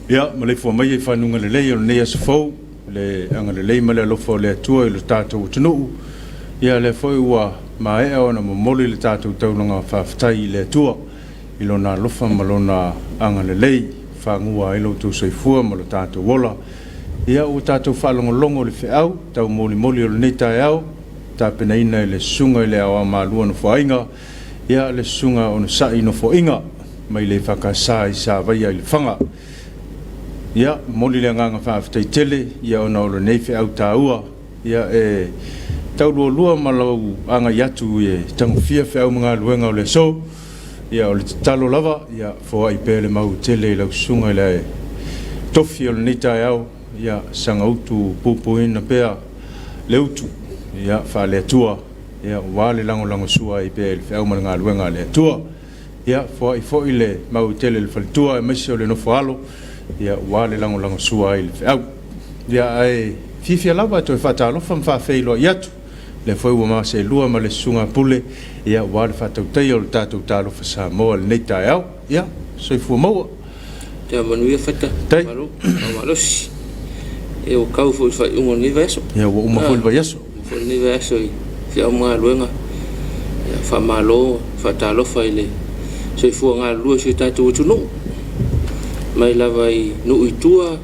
Ia, maleifua mai i fanuga lelei o lenei aso fou, le agalelei ma le alofa o le Atua i lo tatou atunuu. Ia, lea foi ua maea ona momoli le tatou taulaga faafetai i le Atua i lona alofa ma lona agalelei, fagua ai lo outou soifua ma lo tatou ola. Ia, ua tatou faalogologo i le feau taumolimoli o lenei taeao, tapenaina e le Susuga i le Aoao Malua Nofoaiga, ia le Susuga Onosai Nofoaiga mai le EFKS i Savaia i Lefaga. Ia, momoli le agaga faafetai tele, ia ona o lenei feau taua, ia e taulualua ma lau agai atu e tagofia feau ma galuega o le aso. Ia, o le tatalo lava, ia foai pea le mau tele i lau susuga i le tofi o lenei taeao, ia saga utu pupuina pea le utu, ia faale-Atua, ia aua le lagolagosua ai pea i le feau ma le galuega a le Atua. Ia foai foi le mau tele i le faletua aemaise o le nofo alo, ia aua le lagolagosua ai i le feau. Ia, ae fiafia lava e toe faatalofa ma faafeiloai atu, lea foi ua maseelua ma le susuga Pule, ia aua le faatautaia o le tatou Talofa Samoa i lenei taeao. Ia, soifua maua. Ia manuia Fata. Tai. Malo, malosi. Ia ua tau foi i le faaiuga o lenei vaiaso. Ia ua uma foi le vaiaso. Uma foi lenei vaiaso i feau ma galuega. Ia faamalo, faatalofa i le soifua galulue o si o tatou atunuu. Mai lava i nuu i tua,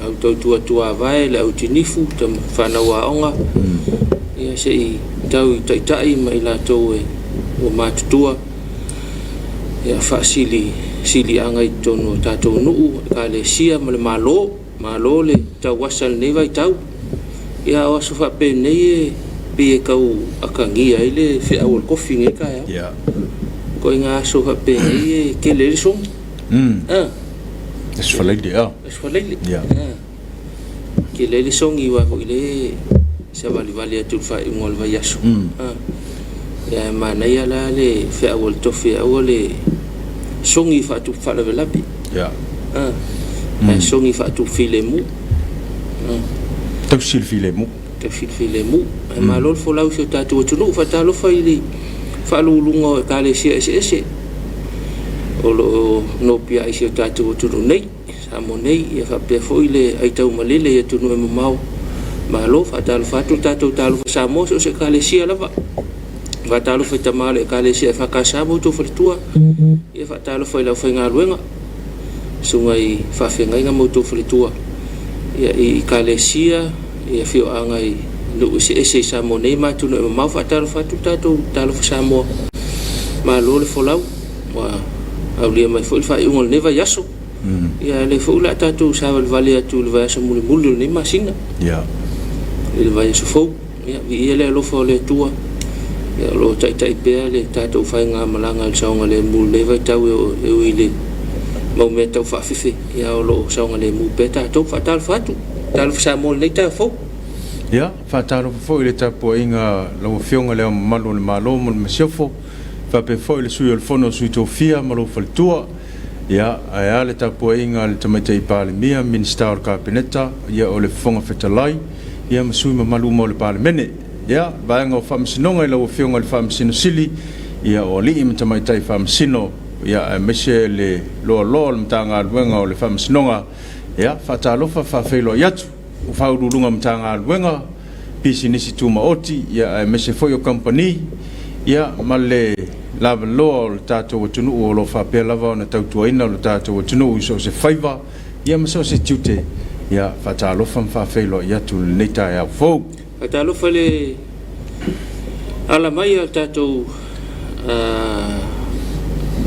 au tautua tuavae, le au tinifu, fanau aoga, ia se i tau i taitai ma i latou e ua matutua, ia faasili siliaga i totonu o tatou nuu, ekalesia ma le Malo. Malo le tauasa i lenei vaitau. Ia o aso faapenei e pei e tau atagia ai le feau o le kofi i lenei taeao. Ituaiga aso faapenei e tele ai le sogi. Aso Faraile, a. Aso Faraile. Tele ai le sogi aua foi le savalivali atu i le faaiuga o le vaiaso. Ia e manaia la le feau a le tofi e aua le sogi faatupu faalavelave. Ae sogi faatupu filemu. Tausi le filemu. Tausi le filemu. Ae malo le folau i si o tatou atunuu. Faatalofa i le faaluuluga o ekalesia eseese o lo o nopiai i si o tatou atunuu nei, Samoa nei, ia faapea foi le aitaumalele i atunuu e mamao. Malo, faatalofa atu le tatou Talofa Samoa, so o se ekalesia lava. Faatalofa i tama o le ekalesia EFKS ma outou faletua. Ia faatalofa i le aufaigaluega, susuga i faafeagaiga ma outou faletua. Ia i ekalesia, i afioaga i nuu eseese i Samoa nei ma atunuu e mamao. Faatalofa atu le tatou Talofa Samoa. Malo le folau, ua aulia mai foi le faaiuga o lenei vaiaso. Ia lea foi o le a tatou savalivali atu i le vaiaso mulimuli o lenei masina. I le vaiaso fou. Ia, viia le alofa o le Atua. Ia, o lo o taitai pea le tatou faigamalaga i le saogalemu i lenei vaitau e ui i le mau mea tau faafefe, ia o lo o saogalemu pea tatou. Faatalofa atu, talofa Samoa i lenei taeao fou. Ia, faatalofa foi i le tapuaiga a lau Afioga i Le Ao Mamalu o le Malo ma le Masiofo, faapea foi le Sui o le Fono a Sui Tofia ma lou faletua. Ia, ae a le tapuaiga a le Tamaitai Palemia, Minisita o le Kapeneta, ia o le Fofoga Fetalai, ia ma sui usufono mamalu uma o le Palemene. Ia, vaega o Faamasinoga i lau Afioga i le Faamasino Sili, ia o alii ma tamaitai Faamasino, ia aemaise le loaloa o le Matagaluega o le Faamasinoga, ia, faatalofa faafeiloai atu. O Faauluuluga o Matagaluega, Pisinisi Tumaoti, ia aemaise foi o Kamupani, ia ma le lavaloa o le tatou atunuu o lo o faapea lava ona tautuaina lo tatou atunuu i so o se faiva, ia ma so o se tiute, ia faatalofa ma faafeiloai atu i lenei taeao fou. Faatalofa i le ala mai a le tatou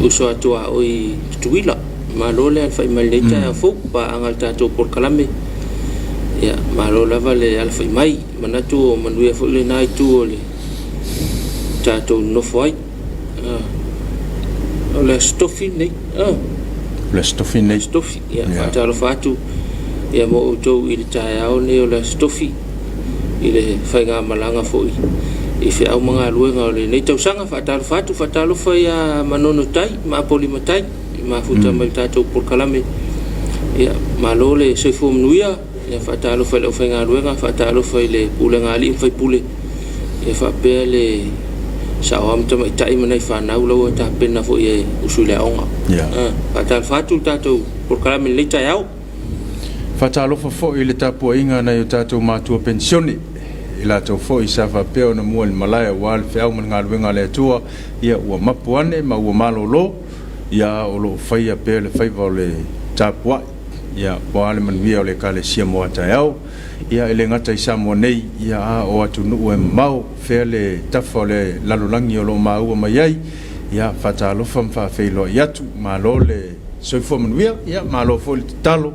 uso a tuaoi i Tutuila. Malo le alafai mai i lenei taeao fou, paaga i le tatou polokalame. Ia, malo lava le alafai mai. Manatu o manuia foi lena itu o le tatou nonofo ai. O le Aso Tofi lenei. O le Aso Tofi lenei. Aso Tofi. Ia, faatalofa atu ia mo outou i le taeao lenei o le Aso Tofi i le faigamalaga foi i feau ma galuega o lenei tausaga. Faatalofa atu, faatalofa ia Manono Tai ma Apoli Matai i mafuta mai le tatou polokalame. Ia, malo le soifua manuia. Ia, faatalofa i le aufaigaluega, faatalofa i le pulega a alii ma faipule, ia faapea le saoa ma tamaitai ma nai fanau la ua tapena foi e usu i le aoga. Faatalofa atu le tatou polokalame i lenei taeao. Faatalofa foi i le tapuaiga a nai o tatou matua penisione, i latou foi sa faapea ona mua i le malae aua le feau ma le galuega a le Atua, ia ua mapu ane ma ua malolo, ia a o lo o faia pea le faiva o le tapuai, ia aua le manuia o le Ekalesia mo a taeao. Ia e le gata i Samoa nei, ia a o atunuu e mamao, fea le tafa o le lalolagi o lo o maua mai ai, ia faatalofa ma faafeiloai atu, malo le soifua manuia, ia malo foi le tatalo.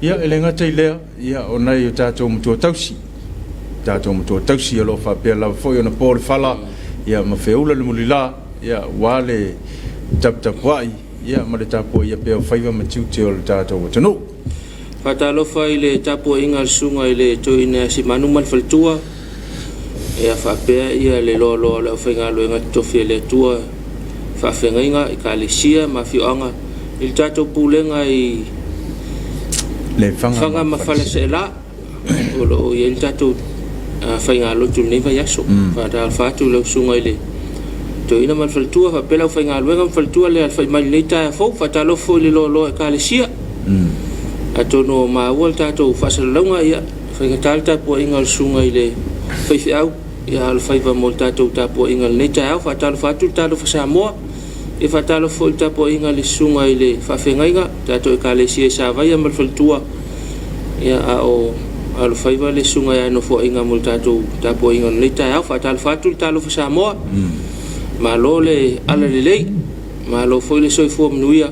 Ia e le gata i lea, ia o nai o tatou matua tausi, tatou matua tausi o lo o faapea lava foi ona po le fala, ia ma feula le mulila, ia aua le taputapuai, ia ma le tapuaia pea o faiva ma tiute o le tatou atunuu. Faatalofa i le tapuaiga a le Susuga i le Toeaina ia Simanu ma le faletua, ia faapea ia le loaloa o le aufaigaluega totofi a le Atua i faafeagaiga, Ekalesia ma afioaga i le tatou pulega i Lefaga ma Faleaseela o lo o i ai le tatou faigalotu i lenei vaiaso. Faatalofa atu i lau Susuga i le Toeaina ma le faletua faapea le aufaigaluega ma faletua le alafai mai i lenei taeao fou. Faatalofa foi i le loaloa o Ekalesia. Atonu o maua le tatou faasalalauga, ia, faigata le tapuaiga a le Susuga i le faifeau, ia, a o le faiva mo le tatou tapuaiga i lenei taeao. Faatalofa atu le Talofa Samoa. Ia faatalofa foi i le tapuaiga a le Susuga i le Faafeagaiga, tatou Ekalesia i Savaia ma le faletua, ia, a o alofaiva le Susuga ia Nofoaiga mo le tatou tapuaiga i lenei taeao. Faatalofa atu le Talofa Samoa. Malo le alalelei, malo foi le soifua manuia,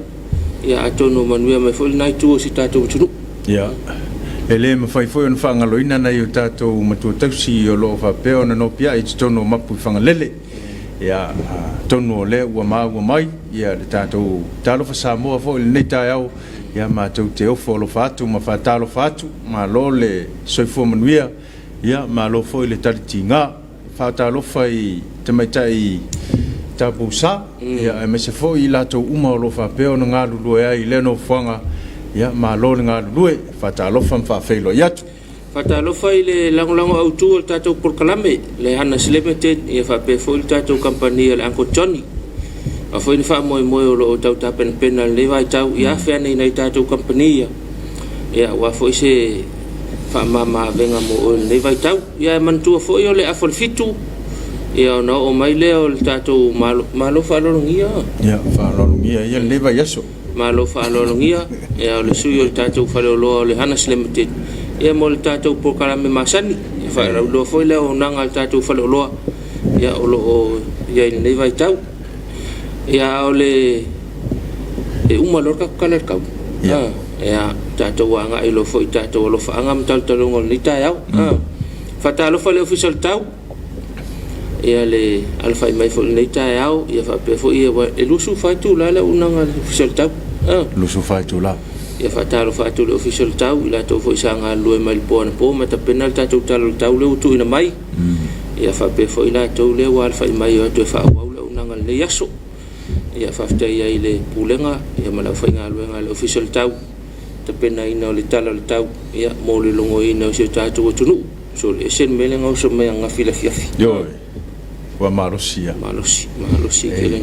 ia atonu o manuia mai foi lena itu o si tatou atunuu. Ia, e le mafai foi ona faagaloina nai o tatou matua tausi o lo o faapea ona nopiai i totonu o mapu i Fagalele. Ia, atonu o lea ua maua mai ia le tatou Talofa Samoa foi i lenei taeao, ia matou te ofo alofa atu ma faatalofa atu, malo le soifua manuia, ia malo foi le talitiga. Faatalofa i tamaitai taupousa, ia aemaise foi i latou uma o lo o faapea ona galulue ai i lea nofoaga, ia malo le galulue, faatalofa ma faafeiloai atu. Faatalofa i le lagolago autu o le tatou polokalame, le Hanas Limited, ia faapea foi le tatou kamupani a le Uncle Johnny. A foi ni faamoemoe o lo o tau tapenapena i lenei vaitau, ia afe ane i nai tatou kamupani ia, ia aua foi se faamama-avega mo oe i lenei vaitau. Ia e manatua foi o le afa o le 7, ia ona oo mai lea o le tatou malo, malo faaaloalogia. Ia, faaaloalogia ia lenei vaiaso. Malo faaaloalogia, ia o le sui o le tatou faleoloa o le Hanas Limited, ia mo le tatou polokalame masani. Ia faalauiloa foi le auaunaga a le tatou faleoloa, ia o lo o i ai i lenei vaitau. Ia a o le e uma loa le tatou tala i le tau. Ia. Ia, tatou agai loa foi i tatou alofaaga ma talotaloga o lenei taeao. Faatalofa i le Ofisa o le Tau, ia le alafai mai foi i lenei taeao, ia faapea foi ia, e 24 itula le auaunaga a le Ofisa o le Tau. 24 itula. Ia faatalofa atu i le Ofisa o le Tau, i latou foi sa galulue mai le po anapo ma tapena le tatou tala o le tau lea ua tuuina mai. Ia faapea foi latou lea ua alafai mai o atu e faaauau le auaunaga i lenei aso. Ia faafetai ai i le Pulega ia ma le aufaigaluega a le Ofisa o le Tau, tapenaina o le tala o le tau ia mo le logoina o si o tatou atunuu. So e ese le mea lea na oso mai ananafi i le afiafi. Ioe, ua malosi ia. Malosi, malosi tele.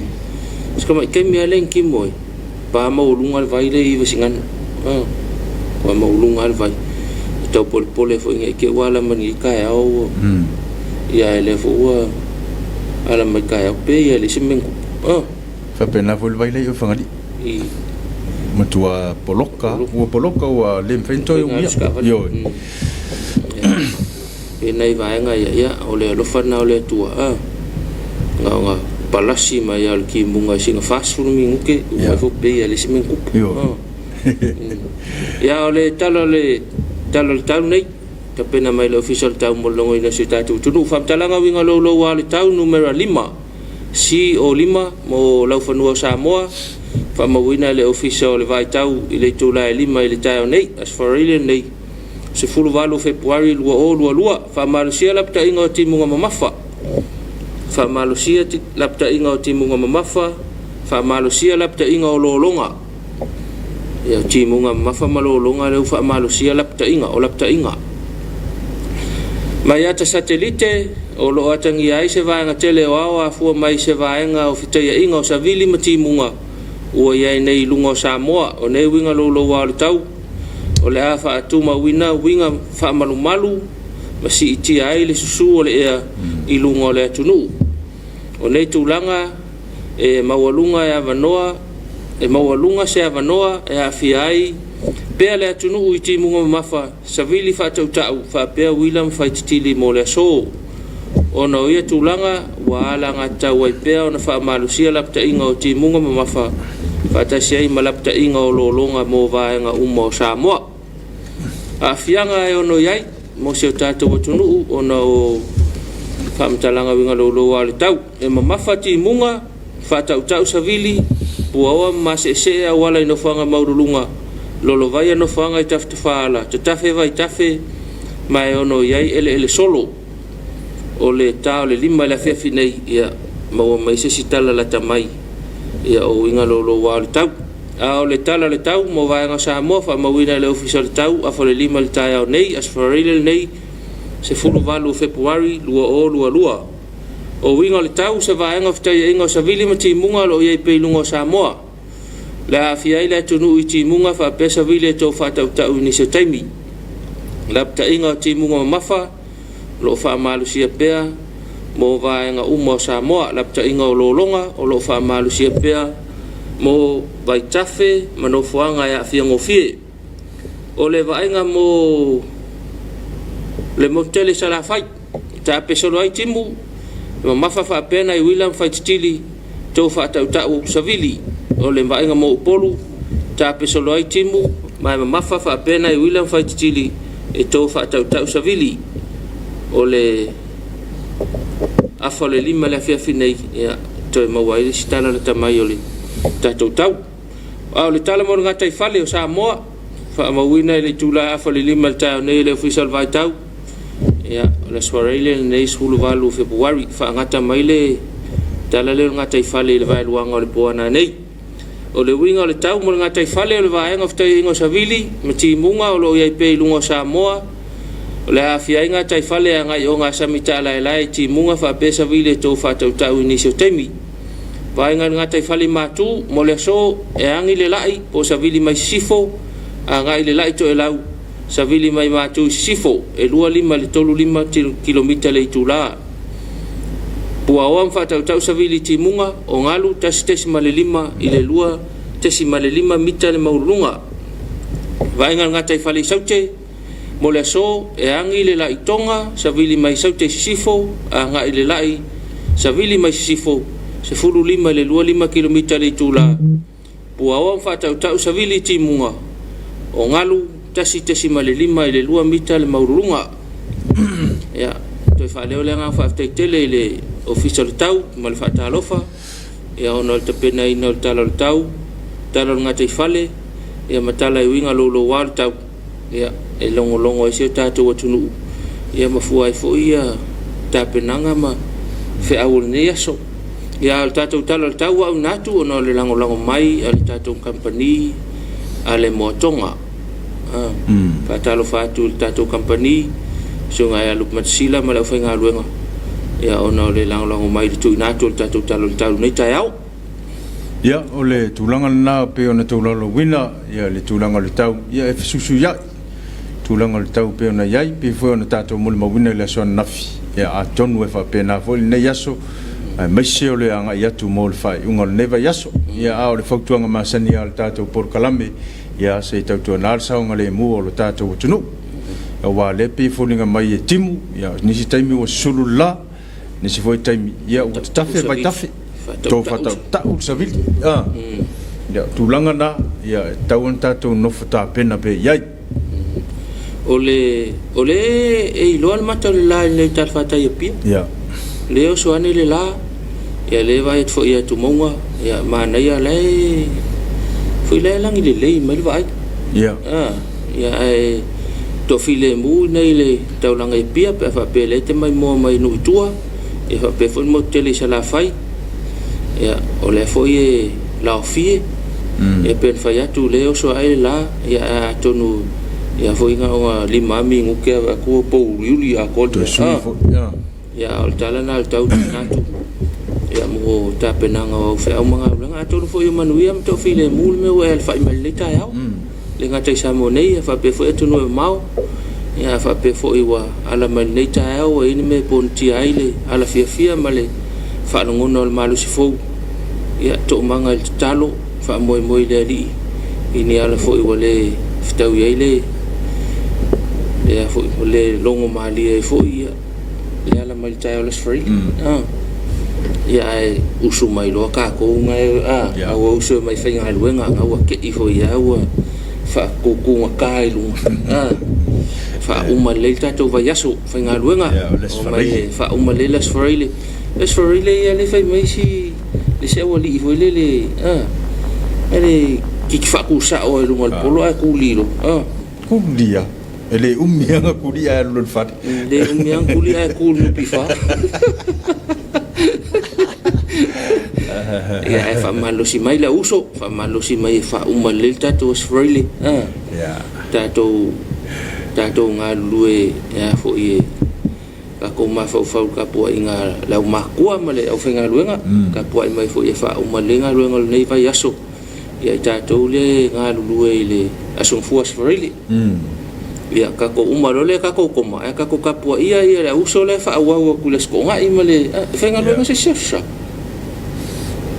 Si tamai taimi lava lea na timo ai, pa maualuga le vai lea i Vaisigano. Ua maualuga lava le vai. E tau polepole foi ne i te i ua ala mai lenei taeao ua... Ia ae lea foi ua ala mai taeao pe ia e leai se mea na tupu. Faapena foi le vai lea i Fagalii. Matua poloka, ua poloka ua le mafai ona toe umia. Ioe. E nai vaega ia, ia, o le alofa lena o le Atua, a. Na ona palasi mai lava o le timuga i sina 40 minute, uma ifo pei lava e leai se mea na tupu. Ioe. Ia, o le tala o le tala o le tau nei, tapena mai le Ofisa o le Tau mo le logoina o si o tatou atunuu. Faamatalaga uiga loulou lava o le tau numera 5. CO5 mo Laufanua o Samoa, faamauina e le Ofisa o le Vaitau i le itula e 5 i le taeao nei, Aso Faraile lenei, 18 o Fepuari 2022. Faamalosia lapataiga o timuga mamafa. Faamalosia lapataiga o timuga mamafa. Faamalosia lapataiga o lologa. Ia, o timuga mamafa ma lologa lea ua faamalosia lapataiga, o lapataiga. Mai ata satelite, o lo o atagia ai se vaega tele o ao afua mai se vaega o fetaiaiga o savili ma timuga ua i ai nei i luga o Samoa. O nei uiga louloua o le tau, O le a faatumauina uiga faamalumalu ma siitia ai le susu o le ea i luga o le atunuu. O nei tulaga e maualuga e avanoa e maualuga se avanoa e aafia ai pea le atunuu i timuga mamafa, savili faatautau faapea uila ma faititili mo le aso. Ona o ia tulaga ua alagatatau ai pea ona faamalosia lapataiga o timuga mamafa faatasi ai ma lapataiga o lologa mo vaega uma o Samoa. Aafiaga e ono i ai mo si o tatou atunuu ona o faamatalaga uiga louloua o le tau. E mamafa timuga, faatautau savili, puaoa ma maseesee auala i nofoaga maualuluga, lolovaia nofoaga i tafatafaala, tatafe vaitafe ma e ono i ai eleele solo. O le ta o le 5 i le afiafi nei, ia maua mai se isi tala lata mai ia o uiga louloua o le tau. A o le tala o le tau mo vaega o Samoa faamauina e le Ofisa o le Tau afa o le 5 i le taeao nei, Aso Faraile lenei, 18 o Fepuari 2022. O uiga o le tau, se vaega o fetaiaiga o savili ma timuga o lo o i ai pea i luga o Samoa. O le a aafia ai le atunuu i timuga faapea savili e tou faatautau i nisi o taimi. Lapataiga o timuga mamafa o lo o faamalosia pea mo vaega uma o Samoa. Lapataiga o lologa o lo o faamalosia pea mo vaitafe ma nofoaga e aafia gofie. O le vaaiga mo le motu tele i Salafai, taape solo ai timu, mamafa faapea nai uila ma faititili, tou faatautau savili. O le vaaiga mo Upolu, taape solo ai timu, ma e mamafa faapea nai uila ma faititili, e tou faatautau savili. O le afa o le 5 i le afiafi nei, ia, toe maua ai le isi tala lata mai o le tatou tau. A o le tala mo le gataifale o Samoa, faamauina i le itula afa o le 5 i le taeao nei e le Ofisa o le Vaitau, ia, o le Aso Faraile lenei 18 o Fepuari, faagata mai le tala lea o le gataifale i le vaeluaga o le po a nanei. O le uiga o le tau mo le gataifale o le vaega o fetaiaiga o savili ma timuga o lo o i ai pea i luga o Samoa, o le a aafia ai gataifale e agai i ogasami taalaelae i timuga faapea savili e tou faatautau i nisi o taimi. Vaega i le gataifale i Matu mo le aso e agi le lai po o savili mai sisifo, agai i le lai toelau, savili mai Matu i sisifo, e 25 i le 35 kilomita le itula. Puaoa ma faatautau savili i timuga o galu 1.5 i le 2.5 mita le maualuluga. Vaega i le gataifale i Saute mo le aso e agi le lai toga savili mai Saute i sisifo, agai i le lai savili mai sisifo, 15 i le 25 kilomita le itula. Puaoa ma faatautau savili i timuga o galu 1.5 i le 2 mita le maualuluga. Ia, toe faaleo le agaga faafetai tele i le Ofisa o le Tau ma le faatalofa, ia ona o le tapenaina o le tala o le tau, tala o le gataifale, ia ma tala e uiga louloua o le tau, ia e logologo ai si o tatou atunuu, ia ma fua ai foi ia tapenaga ma feau o lenei aso. Ia, o le tatou tala o le tau ua auina atu ona o le lagolago mai a le tatou kamupani a le Moatoga. Faatalofa atu i le tatou kamupani, susuga ia Luke Matasila ma le aufaigaluega, ia ona o le lagolago mai i le tuuina atu o le tatou tala o le tau i lenei taeao. Ia, o le tulaga lena pei ona tolaulauina, ia, le tulaga o le tau, ia, e fesuisuiai tulaga o le tau pei ona i ai, pei foi ona tatou molimauina i le aso ananafi, ia, atonu e faapena foi lenei aso, aemaise o le agai atu mo le faaiuga o lenei vaiaso. Ia, a o le fautuaga masani lava o le tatou polokalame, ia, se i tautuana le saogalemu o lo tatou atunuu, aua o lea e pei e foliga mai e timu, ia, o nisi taimi ua susulu le la, nisi foi taimi, ia, ua tatafe vaitafe, tou faatautau le savili. Ia, o tulaga na, ia, e tatau ona tatou nofo tapena pea i ai. O le o le e iloa le mata o le la i lenei talafatai i Apia. Ia. Le e oso ane le la, ia le vaai atu foi i atumauga, ia manaia la e foi la e lagi lelei mai le vaai. Ia. Ia ae toafilemu i inei i le taulaga i Apia pe a faapea o lea e te maimoa mai nuu i tua, ia faapea foi le motu tele i Salafai, ia o lea foi e laofie, ia pei ona fai atu o lea e oso ae le la, ia atonu ia foi na ona 5 lava minute ae vaai atu ua pouliuli atoa le mea. Ia a o le tala lena o le tau tuuina atu ia mo tapenaga o au feau ma galuega. Atonu foi ia manuia ma toafilemu le mea ua e alafai mai i lenei taeao. le gata i Samoa nei, ae faapea foi atunuu e mamao. Ia, a faapea foi ua ala mai lenei taeao ua i ai ni mea e ponatia ai le alafiafia ma le faalogona o le malosi fou, ia, toomaga i le tatalo, faamoemoe i le Alii i ni ala foi ua le fetaui ai le, le, foi, ua le logo malie ai foi, ia, le ala mai le taeao o le Aso Faraile. Ah. Ia ae usu mai loa tatou na e a yeah. ua usu mai faigaluega na ua kei foi ia ua faatutugata i luga. Ah. Faauma lelei le tatou vaiaso faigaluega. Yeah, o le Aso Faraile. Faauma lelei le Aso Faraile. Le Aso Faraile ia le fai mai si le se aualii foi lele ah. Ele kiki faatusao ai luga o le polo ae kulilo. Ah. Kulia. E le umi lava kuli ae alu i le fale. E le umi lava kuli ae ku i le NPF. Ia ae faamalosi mai le uso, faamalosi mai e faauma lelei le tatou Aso Faraile. Ia. Tatou tatou galulue e a foi e tatou mafaufau i le tapuaiga a le aumakua ma le aufaigaluega, tapuai mai foi e faauma lelei galuega o lenei vaiaso. Ia i tatou lea e galulue i le Aso Gafua Aso Faraile. Ia tatou uma loa lea tatou koma, ae tatou tapuaia ia le auso lea e faaauau atu i le Aso Toonai ma le faigaluega se isi aso sa.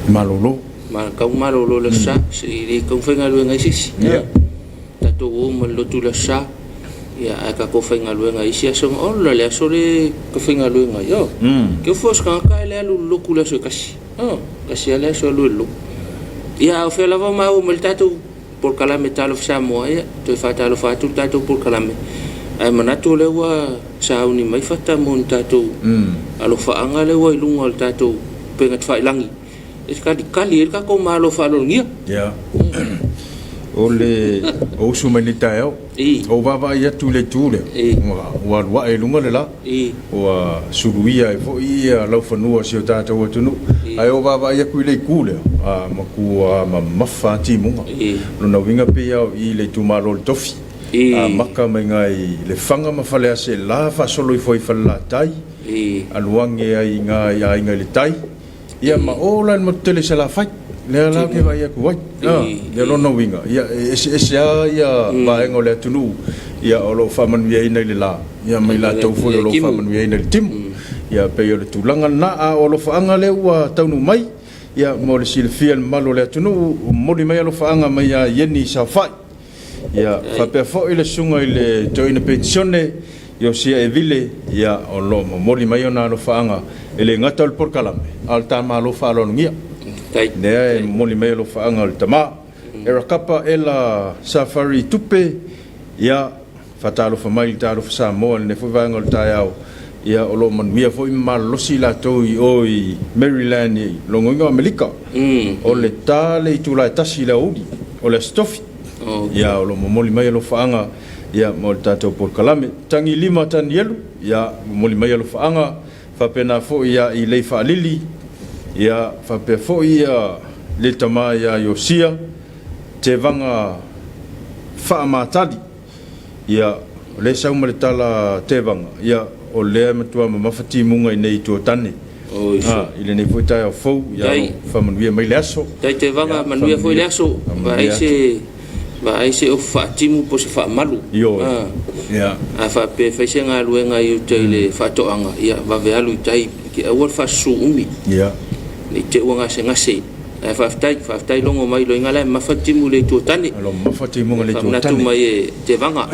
Malolo. Ma tau malolo le aso sa, se i le tau faigaluega ai se isi. Tatou o ma le lotu i le aso sa, ia ae tatou faigaluega i isi aso. Ola le aso le ka faigaluega ai. Oh. Ke fua se tagata e le alu i le lotu i le aso e tasi. Oh, tasi lava le aso alu i le lotu. Ia a o fea lava maua mai le tatou polokalame Talofa Samoa, ia toe faatalofa atu le tatou polokalame. Ae manatu o lea ua sauni mai fata mo ni tatou alofaaga lea ua i luga o le tatou upega tafailagi e kalikali ai le tatou Malo faaaloalogia. Ia. O le o usu mai nei taeao. Ou vaavaai atu i le itu lea, ua alu ae i luga le la. Ua suluia ai foi ia laufanua o si o tatou atunuu. Ae ou vaavaai atu i le itu lea, a matua mamafa lava timuga. Lona uiga pei lava o i i le itumalo o le Tofi. Amata mai i Lefaga ma Faleaseela faasolo ifo ai i Falelatai, alu ane ai i ina i Aiga i le Tai. Ia ma o la i le motu tele i Salafai, lea la ou te vaai atu ai. Ia lona uiga, ia e eseese lava ia vaega o le atunuu ia o lo o faamanuiaina i le la, ia ma i latou foi o lo o faamanuiaina i le timu. Ia e pei o le tulaga lena, a o alofaaga lea ua taunuu mai, ia mo le silafia e le mamalu o le atunuu, ua momoli mai alofaaga mai ia Ieni Saofai. Ia, faapea foi le susuga i le toeaina penisione, Iosia Evile, ia, o lo o momoli mai ona alofaaga, e le gata o le polokalame, a o le ta Malo faaaloalogia. Lea e momoli mai alofaaga o le tama. Erakapa Ela Safari Tupe, ia, faatalofa mai i le Talofa Samoa i lenei foi vaega o le taeao, ia, o lo o manuia foi ma malolosi i latou i o i Maryland i Logoina o Amerika. O le ta le itula e tasi i le aoauli, o le Aso Tofi. Ia, o lo o momoli mai alofaaga ia mo le tatou polokalame. Tagilima Tanielu, ia, momoli mai alofaaga, faapena foi ia Ilei Faalili, ia, faapea foi ia le tama ia Iosia Tevaga Faamatali. Ia, o lea e sau ma le tala Tevaga, ia, o lea e matua mamafa timuga i nei i Tuatane. Oi, A, i lenei foi taeao fou, ia, Tai. faamanuia mai le aso. Tai Tevaga, Ia, manuia foi le faamanuia, aso. Vaai faamanuia atu. se vaai se ofu faatimu po o se faamalu. Ioe. A, Ia. a faapea e fai se galuega i uta i le faatoaga, ia vave alu i tai, ke aua le faasusu umi. Ia. Ne i te i ua gasegase. Ae faafetai, faafetai logo mai loiga la e mamafa le timu i le itu o tane. O lo o mamafa timuga i le itu o Faamanatu tane. mai e Tevaga.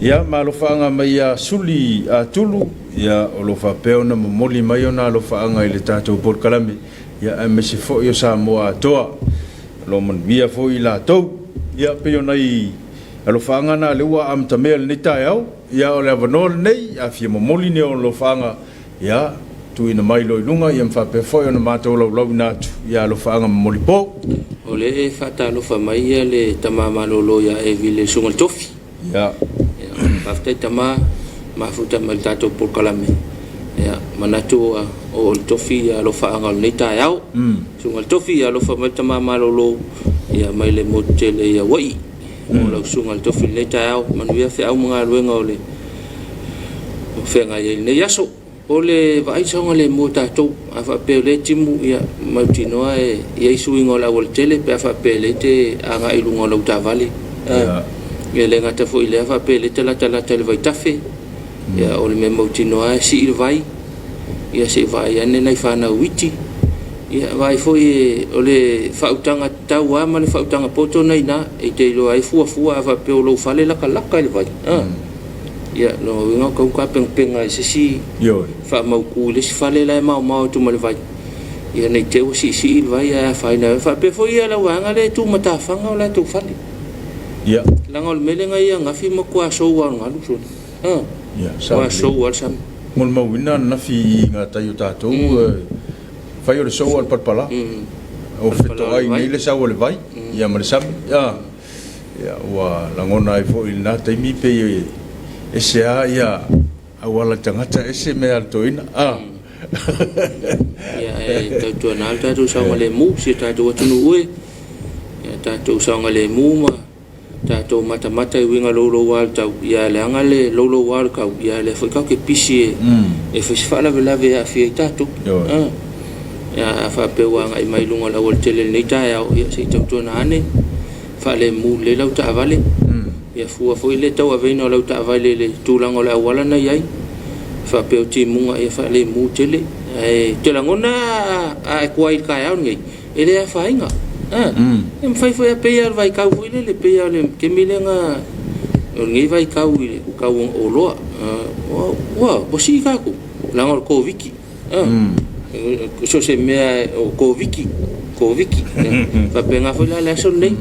Ia, ma alofaaga mai ia Suli Atulu, ia, o lo o faapea ona momoli mai ona alofaaga i le tatou polokalame, ia, aemaise foi o Samoa atoa. O lo o manuia foi i latou. Ia, pei o nai alofaaga na lea ua amatamea i lenei taeao. Ia, o le avanoa lenei, a fia momoli ni ou alofaaga, Ia, tuuina mai loa i luga, ia ma faapea foi ona matou laulauina atu ia alofaaga momoli po. O lea e faatalofa mai ia le tama malolo ia Evi le Susuga i le Tofi. Ia. Ia, faafetai tama, mafuta mai le tatou polokalame. Ia, manatu ua oo i le Tofi ia alofaaga o lenei taeao. Susuga i le Tofi, ia alofa mai le tama malolo ia mai le motu tele i Hawaii. Mo lau Susuga i le Tofi i lenei taeao, manuia feau ma galuega o le o feagai ai i lenei aso. O le vaai saogalemu o tatou, a faapea o lea e timu, ia mautinoa e i ai suiga o le aualatele pe a faapea o lea e te agai i luga o lau taavale. Ia, e le gata foi i lea faapea lea e te latalata i le vaitafe, ia o le mea mautinoa lava e sii le vai, ia se i vaai ane nai fanau iti. Ia vaai foi o le faautaga tatau lava ma le faautaga poto na i ina e te iloa ai fuafua a faapea o lou fale e latalata i le vai. Ia lona uiga ua tatau ona tapenapena i se isi faamautu i le isi fale la e maomao atu ma le vai, ia ne i te i ua siisii le vai ae afaina ai. Faapea foi ia lau vaega lea e tu matafaga o latou fale. Ia. Leaga o le mea lea na ia ananafi ua matua sou lava o le galu sole. Ia, sa Ua sou lava le sami. Molimauina ananafi i gatai o tatou, fai o le sou a le palapala. O fetoai nei le sau o le vai ia ma le sami. Ia, ua lagona ai foi i lena taimi pei e ese lava ia auala tagata ese mea a le toeaina. Ia, e tautuana le tatou saogalemu, si o tatou atunuu e, ia tatou saogalemu ma tatou matamata i uiga louloua o le tau, ia leaga le louloua o le tau, ia lea foi tatou te pisi e fai se faalavelave e aafia ai tatou. Ia, a faapea ua agai mai i luga o le aualatele i lenei taeao, ia se i tautuana ane, faalemu lelei lau taavale. Ia fua foi le tauaveina o lau taavale i le tulaga o le auala na i ai. Faapea o timuga ia faalemu tele. Ae ou te lagona a e tuai i le taeao lenei, e le afaina. E mafai foi a pei lava o le vaitau foi lele, pei lava o le taimi lea na, o lenei vaitau i le tau o oloa, ua sii tatou, leaga o le Koviti. So o se mea o Koviti, Koviti. E faapena foi la le aso lenei.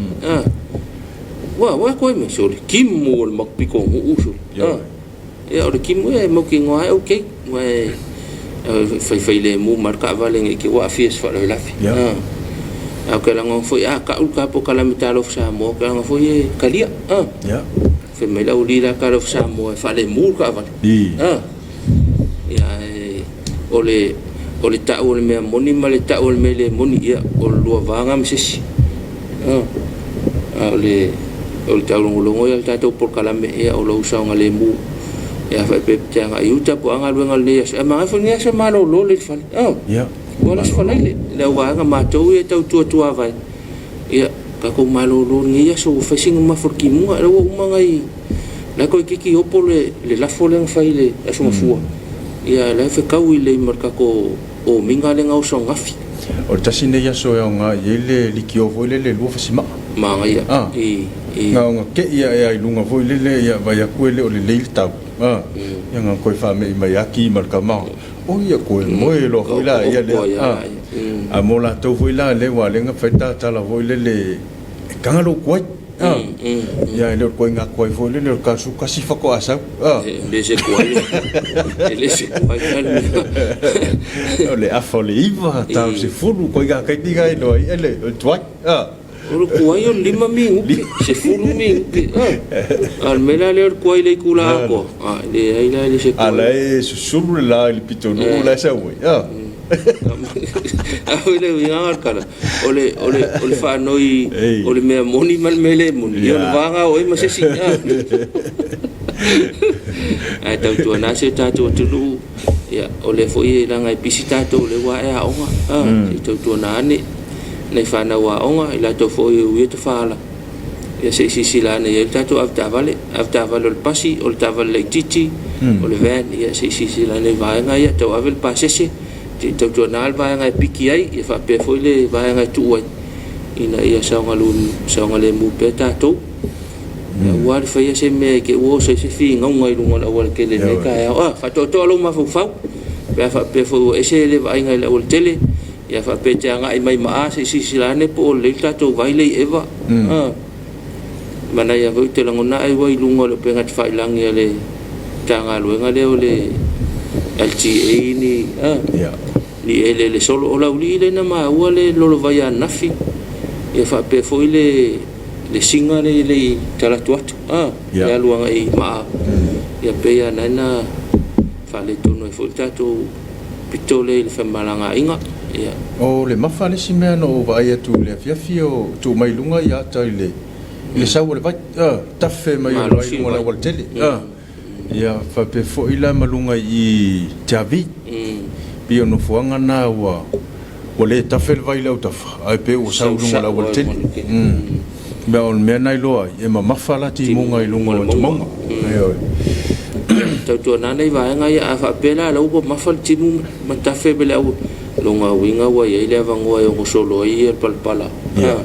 Ua tuai mai, sole, timu o le matou pitonuu, sole. Ia o le timu e mautinoa lava e okay. Aua e faifailemu ma le taavale ne i te i ua aafia i se faalavelave. Ae ou te lagona foi a tau le ta polokalame Talofa Samoa, ou te lagona foi e talia. Fai mai le aualii la Talofa Samoa e faalemu le taavale. Ia ae o le o le tau o le mea moni ma le tau o le mea le moni, ia o le lua va lena ma se isi. A o le o le taulogologo ia o le tatou polokalame, ia o lou saogalemu. Ia faapea pe te agai i uta po o a galuega o lenei aso. Ae manaia foi lenei aso e malolo lelei i le fale. Ua alu aso Faraile, le auvaega matou ia e tau tuatuavae. Ia, tatou malolo i lenei aso ua fai sina mamafa o le timuga. O lea ua uma nai la e toeitiiti opo le lafo lea na fai i le Aso Gafua. Ia, la e fetaui lelei ma le tatou omiga lea na oso ananafi. O le tasi lenei aso e aoga i ai le likio foi lele e lua fasimaa. Manaia. I. Na ona te i ae lava i luga foi lele, ia vaai atu e le o lelei le tau. Ia na ona toe faamei mai lava ki ma le tama. Oi ia koe moe loa foi la ia lea. A mo latou foi la lea ua lea na fai ta tala foi lele e taga lou tuai. Ia e le o le ituaiga tuai foi lele o le kasu tasi faatoa sau. E le se tuai. E le se tuai la le mea. O le afa o le 9, ta o le 10, ituaiga taimi na e iloa ai le tuai. O le tuai o le 5 minute, 10 minute. A o le mea la lea o le tuai i le itula atoa, a, e leai la e le se tuai. A la e susulu le la i le pitonuu la e sau ai. A o le uiga o le tala, o le, o le, o le faanoi o le mea moni ma le mea le moni, ia o le va lena o oe ma se isi. Ae tautuana si o tatou atunuu, ia, o lea foi leaga e pisi tatou o lea ua ae aoga, se i tautuana ane nai fanau aoga, i latou foi e uia tafaala, ia se i silasila ane i ai le tatou avetaavale, avetaavale o le pasi, o le taavale laitiiti, o le van, ia se i silasila ane i vaega ia, tauave le pasese, se i tautuana le vaega e piki ai, ia faapea foi le vaega e tuu ai, ina ia saogalemu pea tatou. Aua le faia se mea i te i ua oso ai se finauga i luga o le aualatele i lenei taeao. A, faatoatoa lou mafaufau, pe a faapea foi ua ese le vaaiga i le aualatele, ia faapea e te agai mai ma a, se i silasila ane po o lelei le tatou vai lea i eva. A, manaia foi ou te lagona ai ua i luga o le upega tafailagi a le Matagaluega lea o le LTA ni, a, ni eleele solo. O Laulii lea na maua le lolovai ananafi, ia faapea foi le le siga lea e le i talatu atu, a, le alu agai i maa, ia pei lava na na faaletonu ai foi le tatou pito lea i le femalagaaiga. Ia. O le mafa le isi mea na ou vaai atu i le afiafi o tuu mai i luga ata i le sau o le vai, a, tafe mai o le vai i luga o le aualatele, a, ia faapea foi la ma luga i Tiavi, pei o nofoaga na ua le tafe le vai i le autafa, ae pei ua sau i luga o le aualatele. Mea o le mea na iloa ai, e mamafa la timuga i luga o le mauga. Ioe. Tautuana nai vaega ia, a faapea la la ua mamafa le timu ma tafe ma le au, lona uiga ua i ai le avanoa e ono solo ai le palapala. Ia.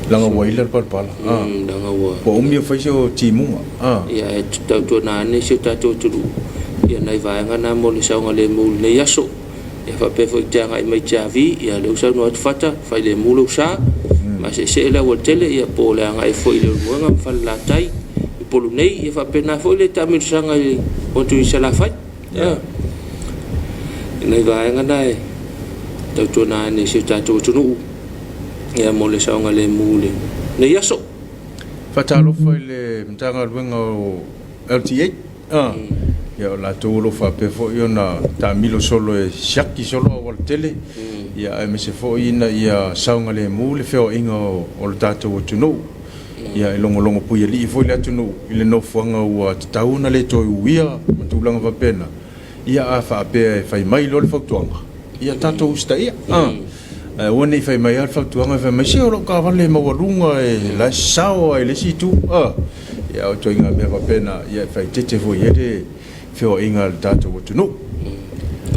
Leaga ua ila le palapala. Leaga ua Ua umi o fai se o timuga. Ia, e tautuana ane si o tatou atunuu ia nai vaega na mo le saogalemu i lenei aso. Ia faapea foi te agai mai Tiavi, ia lea ua saunoa atu Fata, failemu lou sa, maseesee le aualatele, ia po o le agai foi i Leulumoega ma Falelatai, Upolu nei, ia faapena foi le taamilosaga i motu i Salafai. Ia, nai vaega na e tautuana ane i si o tatou atunuu, ia mo le saogalemu i lenei aso. Faatalofa i le Matagaluega o LTA. Ia o latou o lo o faapea foi ona taamilo solo e siaki solo aualatele, ia aemaise foi ina ia saogalemu le feoaiga o le tatou atunuu. Ia e logologo puialii foi le atunuu i le nofoaga ua tatau ona le toe uia ma tulaga faapena. Ia a faapea e fai mai loa le fautuaga, ia tatou usitaia. Ae aua ne i fai mai lava le fautuaga e fai mai, se o lau taavale e maualuga e la e sao lava i le isi itu. Ia o ituaiga mea faapena, ia e faaeteete foi i ai le feoaiga a le tatou atunuu.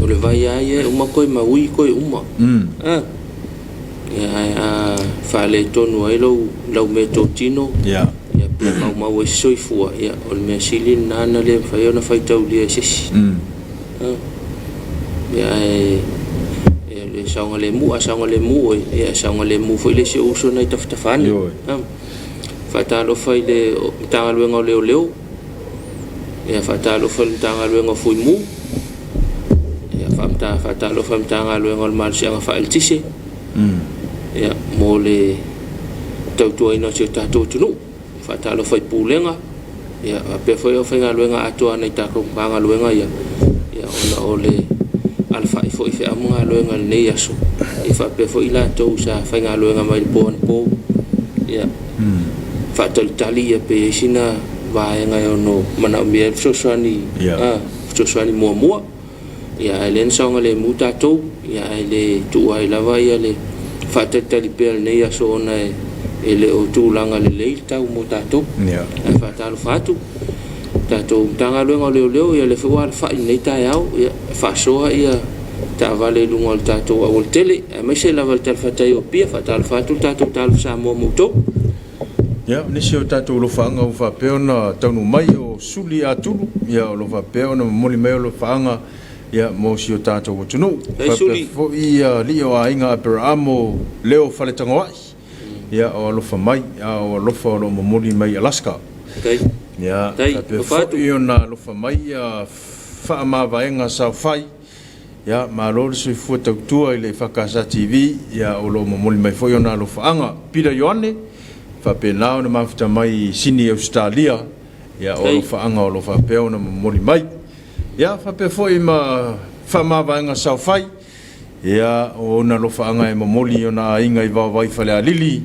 O le vai lava ia e uma toe maui toe uma. Ia ae a faaletonu ai lou lau meatotino, ia pe maumau ai se soifua, ia o le mea sili lena na le mafai ona faitaulia e se isi. Ia ae le saogalemu, a saogalemu oe, ia e saogalemu foi le isi ou uso na i tafatafa ane. Faatalofa i le Matagaluega o Leoleo, ia faatalofa i le Matagaluega o Fuimu, ia faatalofa i le Matagaluega o le Malosiaga Faaeletise, ia mo le tautuaina o si o tatou atunuu. Faatalofa i Pulega, ia faapea foi le aufaigaluega atoa a nai tatou Matagaluega ia, ia ona o le alafai foi i feau ma galuega i lenei aso, ia faapea foi i latou sa faigaluega mai le po anapo, ia faatalitali ia pe i ai sina vaega e ono manaomia ai le fesoasoani, fesoasoani muamua. Ia ae lea na saogalemu tatou, ia ae le tuua ai lava ia le faatalitali pea i lenei aso ona e le o tulaga lelei le tau mo tatou. Ae faatalofa atu tatou Matagaluega o Leoleo, ia lea foi ua alafai i lenei taeao, ia faasoa ia taavale i luga o le tatou aualatele, aemaise lava le talafatai o Apia. Faatalofa atu le tatou Talofa Samoa ma outou. Ia, o nisi o tatou alofaaga ua faapea ona taunuu mai o Suli Atulu, ia o lo o faapea ona momoli mai alofaaga ia mo si o tatou atunuu. Hey, Faapea Suli. foi ia alii o aiga Aperaamo Leo Faletagoai, ia o alofa mai, a o alofa o lo o momoli mai Alaska. Tai. Ia, Tai. faapea Alofa atu. foi ona alofa mai ia Faamavaega Saofai, Ia, malo le soifua tautua i le EFKS TV, ia o lo o momoli mai foi ona alofaaga. Peter Ioane, faapena ona mafuta mai i Sini Ausetalia, ia o alofaaga o lo o faapea ona momoli mai. Ia, faapea foi ma Faamavaega Saofai, ia o ona alofaaga e momoli i ona aiga i Vaovai Falealili,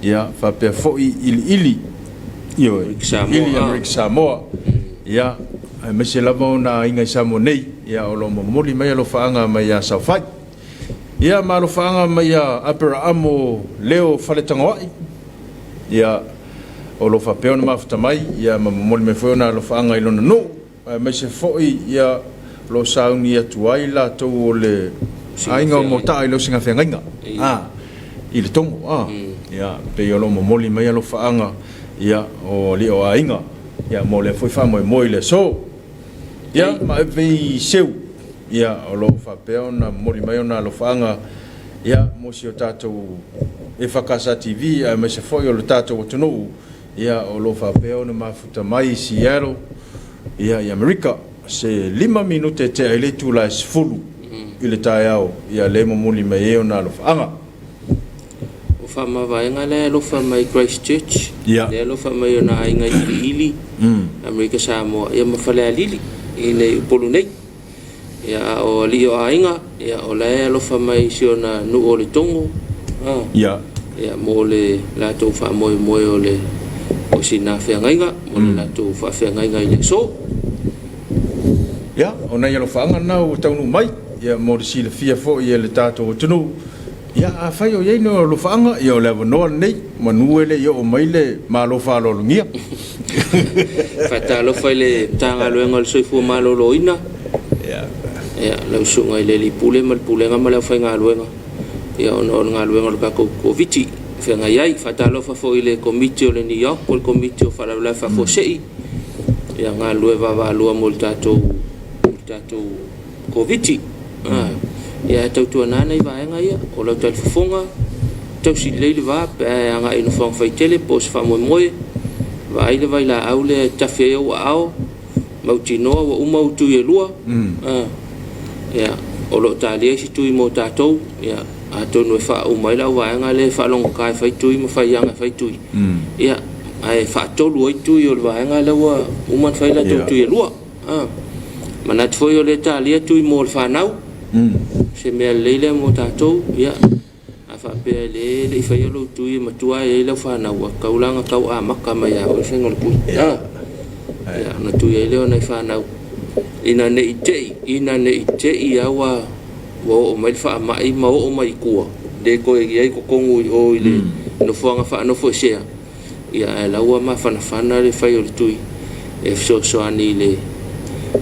ia faapea foi Iliili, ioe, Iliili Amerika Samoa, ia aemaise lava ona aiga i Samoa nei, ia o lo o momoli mai alofaaga mai ia Saofai. Ia ma alofaaga mai ia Aperaamo Leo Faletagoai, ia o lo o faapea ona mafuta mai, ia ma momoli mai foi ona alofaaga i lona nuu. Aemaise foi ia o lo o sauni atu ai latou o le aiga o Motaa i le osigafeagaiga i le Togo. Ia, pei o lo o momoli mai alofaaga ia o alii o aiga ia mo lea foi faamoemoe i le aso. Ia, ma Evei Seu, ia o lo o faapea ona momoli mai ona alofaaga ia mo si o tatou EFKS TV aemaise foi o le tatou atunuu ia o lo o faapea ona mafuta mai i Seattle ia i Amerika. Se 5 minute e tea ai le itula e 10 i le taeao, ia lea e momoli mai ai ona alofaaga. O faamavaega la e alofa mai Christchurch, lea e alofa mai ona aiga i Iliili, Amerika Samoa, ia ma Falealili i nei Upolu nei. Ia, a o alii o aiga, ia, o la e alofa mai i si ona nuu o Letogo, ia, mo le latou faamoemoe o le o sina feagaiga, mo le latou faafeagaiga i le aso. Ia, o nai alofaaga na ua taunuu mai, ia, mo le silafia foi e le tatou atunuu, Ia, afai o i ai ni alofaaga, ia o le avanoa lenei, manu e le i oo mai le Malo faaaloalogia. Faatalofa i le Matagaluega o le Soifua Maloloina, ia, lau susuga i le Alii Pule ma le Pulega ma le aufaigaluega, ia ona o le galuega o le tatou Koviti feagai ai. Faatalofa foi i le Komiti o le NEOC po o le Komiti o Faalavelave Faafuasei, ia galulue vaavaalua mo le tatou Koviti. Ia ae tautuana nai vaega ia, o lau talifofoga, tausi lelei le va pe a e agai i nofoaga faitele po o se faamoemoe, vaai le vailaau lea e tafe ai ou aao, mautinoa ua uma ou tui e lua. Ia, o lo o talia isi tui mo tatou, ia, atonu e faauma ai lau vaega lea e faalogogata e fai tui ma fai aga e fai tui. Ia, ae faatolu ai tui o le vaega lea ua uma ona fai latou tui e lua. Manatu foi o lea e talia tui mo le fanau, se mea lelei lea mo tatou. Ia, a faapea e le i faia lou tui e matua e i ai lau fanau, ua tatau la ona tau amata mai ia oe le faiga o le tui. Ia, ona tui ai lea o nai fanau ina ne i te i, ina ne i te i lava ua ua oo mai le faamai ma oo mai i tua, le toe i ai i totonu i o i le nofoaga faanofoesea. Ia ae la ua mafanafana le fai o le tui e fesoasoani i le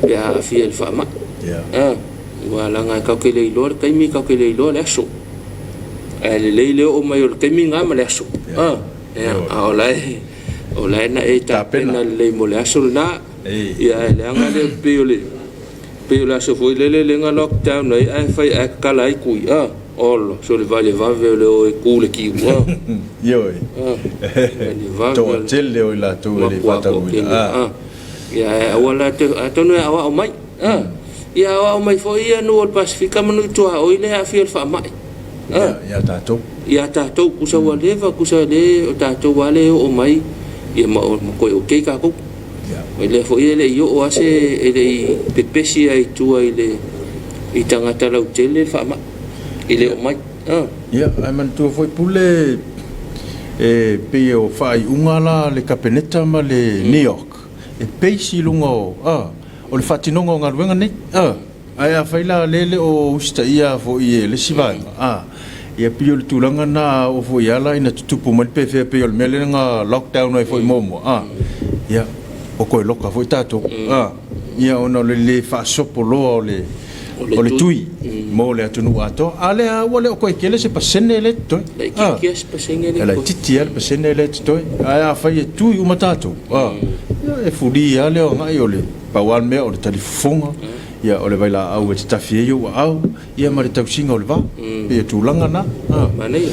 pe a aafia i le faamai. Yeah. Aua leaga e tatou te le iloa le taimi, tatou te le iloa le aso. Ae lelei le oo mai o le taimi lena ma le aso. Yeah. Yeah. A o la e, o la e na e tapena lelei mo le aso lena. Ia ae leaga le pei o le pei o le aso foi lele lea na lockdown ai ae fai ae tatala ai tui. Ola, so le vale vave o le o e ku le kiu. Ioe. Toatele o i latou e le i faataunuuina. Ia, ae aua la te, atonu e aoao mai. Ia aoao mai foi ia nuu o le Pasefika ma nuu i tuaoi lea e aafia i le faamai. Ia tatou. Ia tatou, tusa ua leva, tusa le o tatou lava lea e oo mai, ia ma toe okay tatou. O lea foi e le i oo lava se, e le i pepesi lava i tua i le i tagata lautele le faamai, e le oo mai. Ia, ae manatua foi Pule, e pei o faaiuga la a le Kapeneta ma le NEOC, e base i luga o, o le faatinoga o galuega nei. Ae afai la lea e le o usitaia foi e le isi vaega, a, ia pei o le tulaga lena a oo foi lava la ina tutupu mai le pefea pei o le mea lea na lockdown ai foi muamua, a, ia, ua toe loka foi tatou, a, ia ona o le le faasopo loa o le, o le tui mo le atunuu atoa. A lea lava ua le o toe tele se pasene lea e totoe. A, e laitiiti lava le pasene lea e totoe. Ae afai e tui uma tatou, a, ia e fuli lava le agai o le, pau lava le mea o le talifofoga, Ia, o le vailaau e tatafi ai ou aao, ia ma le tausiga o le va. Pei o tulaga na. Manaia.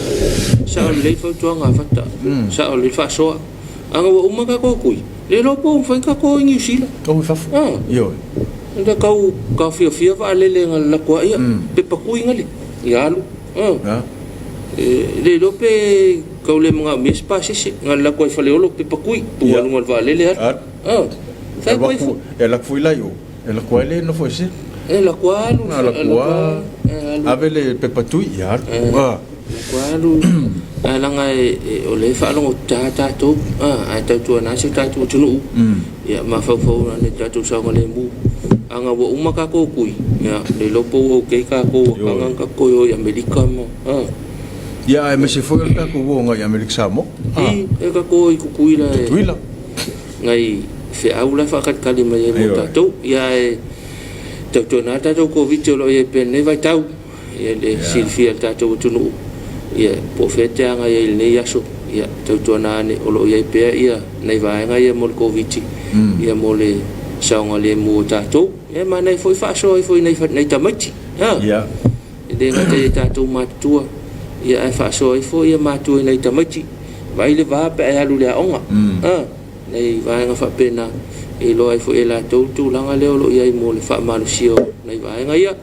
Sao lelei le fautuaga a Fata. Sao lelei le faasoa. Ana ua uma tatou tui, le iloa po o mafai ona tatou o i Niu Sila. O i fafo. Ioe. Enda tau taofiofia vaalele na lelato ai, ia, pepa tui na le, ia alu. E le iloa pe tau le manaomia se pasese, na lelato ai i Faleolo, pepa tui, tuu i luga o le vaalele alu. E alu atu foi la i o. E alu atu ai le nofo ese. E alu atu alu. Alu atu ave le pepa tui ia alu. Alu atu alu. Ae leaga o lea e faalogotata tatou, ae tautuana si o tatou atunuu. Ia mafaufau ane i le tatou saogalemu. Ana ua uma tatou tui, ia le iloa po ua okay tatou ua taga ona tatou toe o i Amerika ma. Ia aemaise foi o le tatou o agai i Amerika Samoa. I, e tatou o i Tutuila. Tutuila. Nai feau la e faatalitali mai ai mo tatou. Ia ae tautuana le tatou Koviti o lo o i ai pea i lenei vaitau. Ia le silafia e le tatou atunuu, ia po o fea e te agai ai i lenei aso, ia tautuana ane o lo o i ai pea ia nai vaega ia mo le Koviti, ia mo le saogalemu o tatou. Ia e manaia foi faasoa ifo i nai tamaiti. E le gata i a tatou matutua, ia ae faasoa ifo ia matua i nai tamaiti, vaai le va pe a e alu i le aoga, a, nai vaega faapena, e iloa ai foi e latou le tulaga lea o lo o i ai mo le faamalosia o nai vaega ia.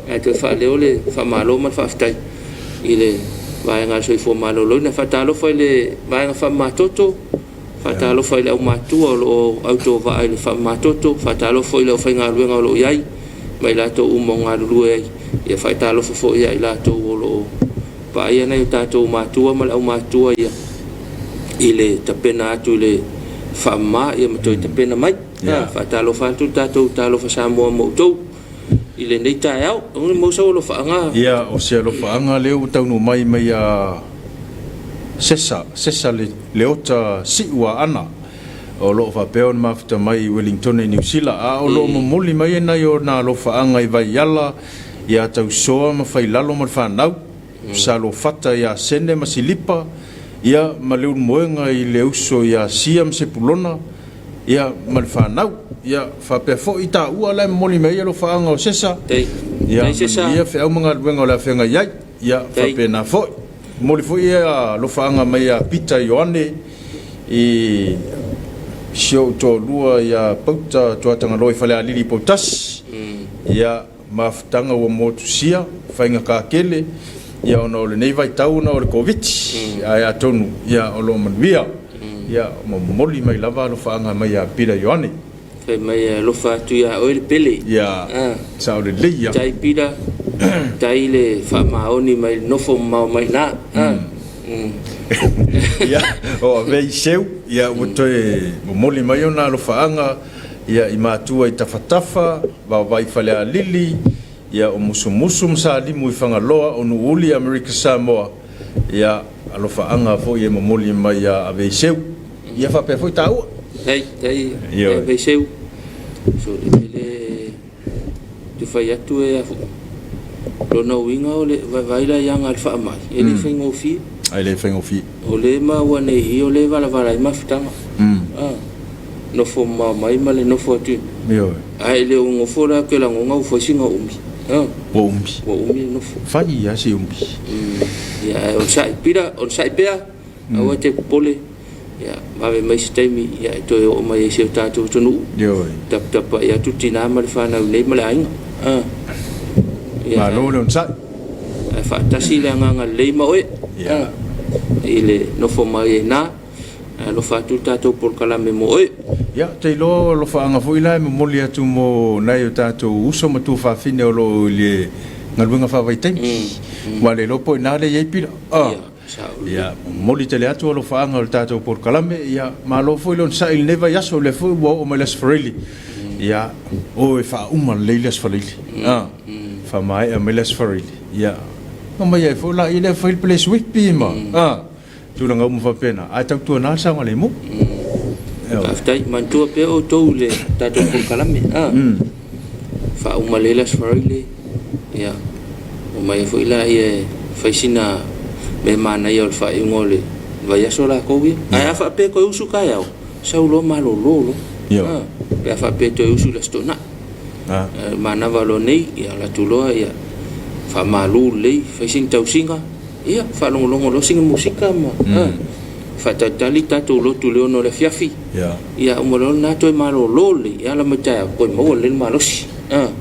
Ae toe faaleo le faamalo ma le faafetai i le vaega a le Soifua Maloloina. Faatalofa i le vaega faamamatoto, faatalofa i le aumatutua o lo o autovaa i le faamamatoto, faatalofa foi i le aufaigaluega o lo o i ai ma i latou uma o galulue ai. Ia faatalofa foi ia i latou o lo o vaaia nai o tatou matua ma le aumatutua ia i le tapena atu i le faamama ia ma toe tapena mai. Faatalofa atu le tatou Talofa Samoa ma outou. i lenei taeao. Ua maua sau alofaaga? Ia, o se alofaaga lea ua taunuu mai mai ia Sesa, Sesa Leota Siu Aana, o lo o faapea ona mafuta mai i Welingtone i Niu Sila, a o lo o momoli mai e nai ona alofaaga i Vaiala ia Tausoa ma Failalo ma le fanau, Salofata ia Sene ma Silipa, ia ma Leulumoega i le uso ia Sia ma Sepulona, ia ma le fanau. Ia faapea foi taua la e momoli mai ai alofaaga o Sesa, ia manuia feau ma galuega o le a feagai ai. Ia faapena foi. Momoli foi alofaaga mai ia Pita Ioane i si ou toalua ia Pauta Tuatagaloa i Falealili i Poutasi. Ia mafutaga ua motusia, faigata tele, ia ona o lenei vaitau ona o le Koviti, ae atonu ia o lo o manuia. Ia momoli mai lava alofaaga mai ia Pita Ioane. Fai mai e alofa atu ia oe le pele. Ia, sao lelei ia. Tai Pita, tai le faamaoni mai le nofo mamao mai ina. Ia, o Avei Seu, ia ua toe momoli mai ona alofaaga ia i matua i Tafatafa, Vaovai i Falealili, ia o Musumusu ma Salimu i Fagaloa, o Nuuuli i Amerika Samoa, ia alofaaga foi e momoli mai ia Aveiseu, ia faapea foi taua. Hei, hei, Aveiseu, so le le te fai atu e afu. Lona uiga o le vaivai la ianga le faamai, e le faigofie. E le faigofie. O le maua nei i o le valavala ai mafutaga. Ah. Nofo mamao mai ma le nofo atu. Ioe. Ae le o nofo la ke lagona ua fai sina umi. Ua umi. Ua umi le nofo. Fai lava si umi. Ia, ae onosai pila, onosai pea, aua e te popole. Ia, vave mai se taimi, ia, e toe oo mai ai i si o tatou atunuu. Ioe. Taputapuai atu tina ma le fanau nei ma le aiga. Ia, Malo le onosai. Ae faatasi le agaga lelei ma oe. Ia. I le nofo mai ai ina. Ae alofa atu le tatou polokalame mo oe. Ia, ou te iloa o alofaaga foi la e momoli atu mo nai o tatou uso ma tuafafine o lo o i le galuega faavaitaimi. Aua le iloa po o ina lea e i ai pila. Ia, momoli tele atu alofaaga o le tatou polokalame. Ia, malo foi le onosai i lenei vaiaso, o lea foi ua oo mai le Aso Faraile. Ia, o e faauma lelei le Aso Faraile. Faamaea mai le Aso Faraile. Ia, ona omai ai foi laia lea e fai le pelesuipi ma. Tulaga uma faapena, ae tautuana le saogalemu. Faafetai, manatua pea outou i le tatou polokalame. Faauma lelei le Aso Faraile, ia, omai ai foi laia e fai sina mea manaia o le faaiuga o le vaiaso latou ia. Ae a faapea e toe usu taeao, sau loa malolo loa. Pe a faapea e toe usu i le Aso Toonai. Manava loa nei, ia alu atu loa ia faamalu lelei, fai sina tausiga, ia faalogologo loa sina musika ma faatalitali tatou lotu i le 6 o le afiafi. Ia uma loa lena toe malolo lelei, ia ala mai taeao toe maua lelei le malosi.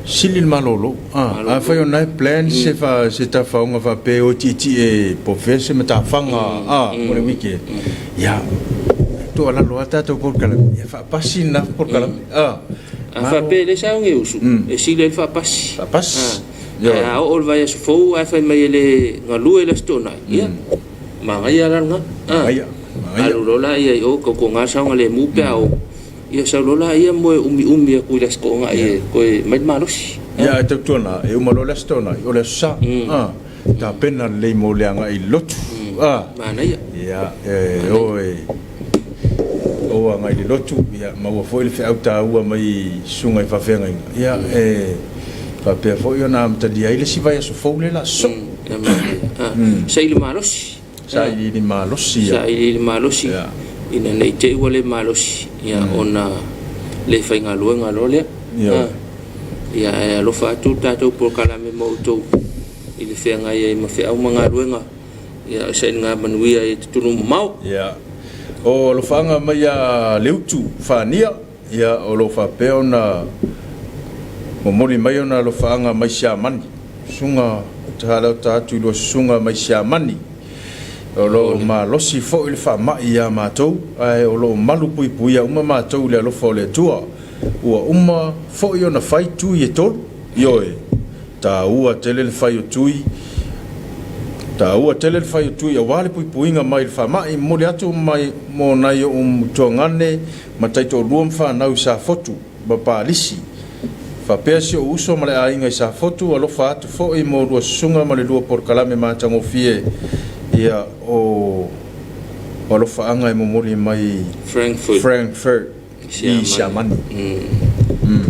Sili le malolo. Afai o na e plan se se tafaoga faapea e o tietie po o fea se matafaga mo le weekend, ia tuualalo lava tatou polokalame, ia faapasi lena polokalame. A faapea e leai sa oge usu, e sili ai le faapasi. Faapasi. Ae a oo le vaiaso fou ae fai mai e le galue le Aso Toonai, ia, manaia la lena. Manaia. Alu loa laia i o, tautuana saogalemu pe a oo, ia sau loa laia moe umiumi atu i le Aso Toonai e toe mai le malosi. Ia, ae tautuana, e uma loa le Aso Toonai, o le Aso Sa. Tapena lelei mo le agai i le lotu. Manaia. Ia, e o e o agai i le lotu, ia maua foi le feau taua mai i susuga i faafeagaiga. Ia, e faapea foi ona amatalia ai le isi vaiaso fou lea o le a sosoo. Ia, manaia. Saili malosi. Sailiili malosi. Ia. Sailiili malosi. Ia. Ina ne i te i ua le malosi, ia, ona le faigaluega loa lea. Ia. Ia, ae alofa atu le tatou polokalame ma outou i le feagai ai ma feau ma galuega, ia, o sailiga manuia i atunuu mamao. Ia. O alofaaga mai ia Leutu Fania, ia, o lo o faapea ona momoli mai ona alofaaga mai Siamani. Susuga Taalauta atu i lua susuga mai Siamani. O lo o malosi foi le faamai ia matou, ae o lo o malu puipuia uma matou i le alofa o le Atua. Ua uma foi ona fai tui e tolu. Ioe, taua tele le fai o tui, taua tele le fai o tui aua le puipuiga mai le faamai. Momoli atu mai mo nai ou tuagane ma taitoalua ma fanau i Safotu ma Palisi. Faapea si ou uso ma le aiga i Safotu, alofa atu foi mo lua susuga ma le lua polokalame matagofie, ia, o alofaaga e momoli mai Frankfurt, Frankfurt i Siamani.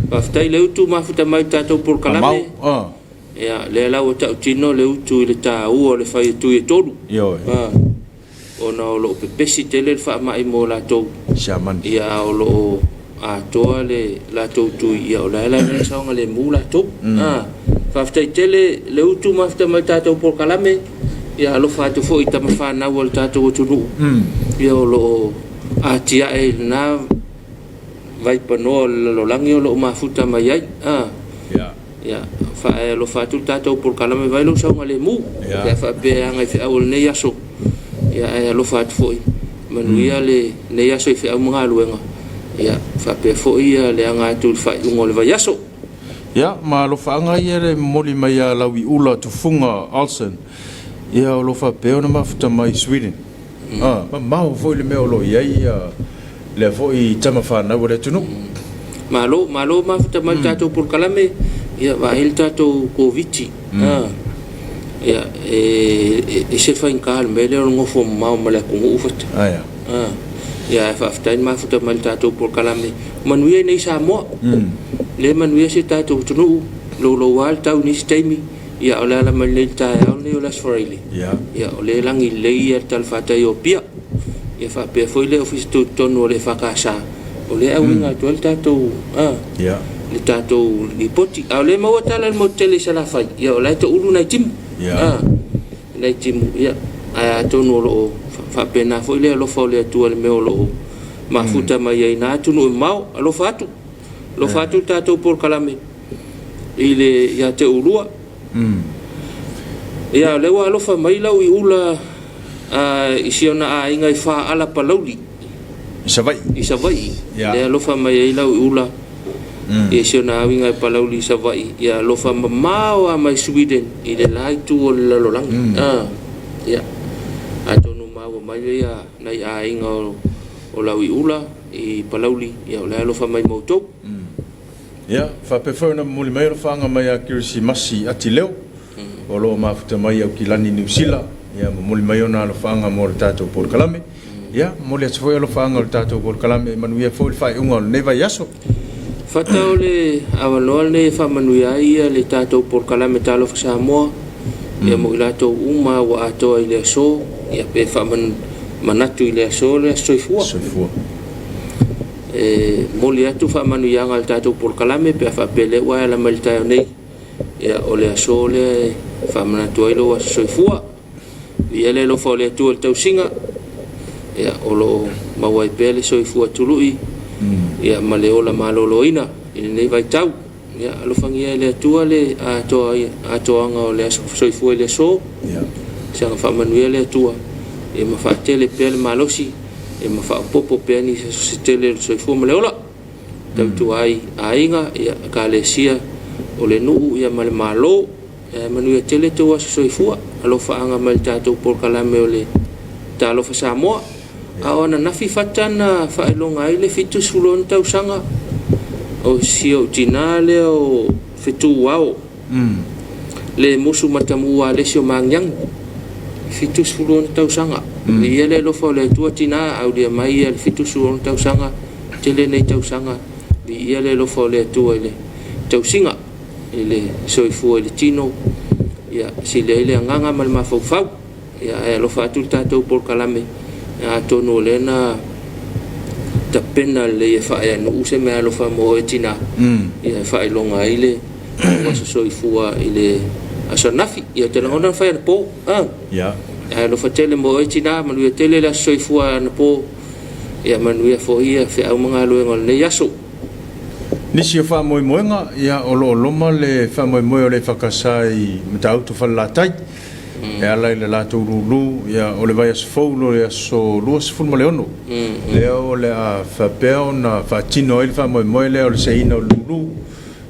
Faafetai le utu mafuta mai i le tatou polokalame. Mamao. Ia, lea la ua tautino le utu i le taua o le fai e tui e tolu. Ioe. Ona o lo o pepesi tele le faamai mo latou. Siamani. Ia, a o lo o atoa le latou tui, ia o la e la e saogalemu latou. Faafetai tele le utu mafuta mai i le tatou polokalame. Ia, alofa atu foi i tama fanau a le tatou atunuu. Ia, o lo o atiae i lena vaipanoa o le lalolagi o lo o mafuta mai ai. Ia, faaalofa atu le tatou polokalame vai lou saogalemu. Pe a faapea e aga i feau o lenei aso. Ia, ae alofa atu foi, manuia lenei aso i feau ma galuega. Ia, faapea foi ia le aga atu i le faaiuga o le vaiaso. Ia, ma alofaaga ia le momoli mai ia Lauiula Tufuga Olsen, ia o lo o faapea ona mafuta mai i Sweden. Mamao foi le mea o lo o i ai ia lea foi tama fanau a le atunuu. Malo, malo mafuta mai le tatou polokalame, ia vaai le tatou Koviti. Ia, e ese le faigata o le mea lea o le nofo mamao ma le atunuu fata. Ia, ae faafetai le mafuta mai le tatou polokalame. Manuia i nei Samoa. Le manuia si o tatou atunuu, louloua le tau i nisi taimi. Ia, o le ala mai lenei i le taeao lenei o le Aso Faraile, ia, o lea e lagi lelei ia le talafatai o Apia. Ia faapea foi le Ofisa Tutotonu o le EFKS, o lea e auina atu ai le tatou, le tatou lipoti. A o lea e maua tala i le motu tele i Salafai, ia o la e toulu nai timu. Nai timu, ia, ae atonu o lo o faapena foi le alofa o le Atua i le mea o lo o mafuta mai ai i na atunuu e mamao. Alofa atu, alofa atu le tatou polokalame i le ia te oulua. Ia, o lea ua alofa mai lau iula i si ona aiga i Faaala Palauli. I Savaii. I Savaii. Lea alofa mai ai lau iula i si ona aiga i Palauli i Savaii. Ia alofa mamao lava mai Sweden i le la itu o le lalolagi. Ia, atonu maua mai ia nai aiga o lau iula i Palauli, ia o lea alofa mai ma outou. Ia, faapea foi ona momoli mai alofaaga mai ia Kerisimasi Atileo, o lo o mafuta mai i Aukilani, Niu Sila, ia momoli mai ona alofaaga mo le tatou polokalame. Ia, momoli atu foi alofaaga o le tatou polokalame e manuia foi le faaiuga o lenei vaiaso. Fata o le avanoa lenei e faamanuia ai ia le tatou polokalame Talofa Samoa, ia mo i latou uma ua atoa i le aso, ia pe faamanatu i le aso le Aso Soifua. Soifua. E momoli atu faamanuiaga a le tatou polokalame pe a faapea lea ua e ala mai i le taeao nei, ia o le aso lea e faamanatu ai lou aso soifua. Viia le alofa o le Atua i le tausiga, ia o lo o maua ai pea le soifua tului, ia ma le ola maloloina i lenei vaitau. Ia alofagia e le Atua le atoaga o le aso soifua i le aso. Saga faamanuia le Atua, ia ma faatele pea le malosi, ia ma faaopoopo pea nisi aso se tele o le soifua ma le ola. Tautua ai aiga, ia, ekalesia, o le nuu, ia ma le Malo. Ia manuia tele tou aso soifua. Alofaaga mai le tatou polokalame o le Talofa Samoa. A o ananafi fata na faailoga ai le 76 tausaga o si ou tinā lea o Fetuao, le musu matamua a le isi o Magiagi. 76 tausaga. Viia le alofa o le Atua tinā, aulia mai ia le 76 tausaga, tele nei tausaga. Viia le alofa o le Atua i le tausiga, i le soifua i le tino, ia sili ai le agaga ma le mafaufau. Ia, ae alofa atu le tatou polokalame, atonu o lea na tapena lelei e Faaeanuu se meaalofa mo oe tinā, ia e faailoga ai le aso soifua i le aso ananafi. Ia, ou te lagona na fai anapo. Ae alofa tele mo oe tinā, manuia tele le aso soifua anapo, ia manuia foi ia feau ma galuega o lenei aso. Nisi o faamoemoega, ia, o lo o loma le faamoemoe o le EFKS i Matautu Falelatai. E ala i le latou lulu, ia, o le vaiaso fou loa le aso 26, lea o le a faapea ona faatino ai le faamoemoe lea o le seiina o le lulu,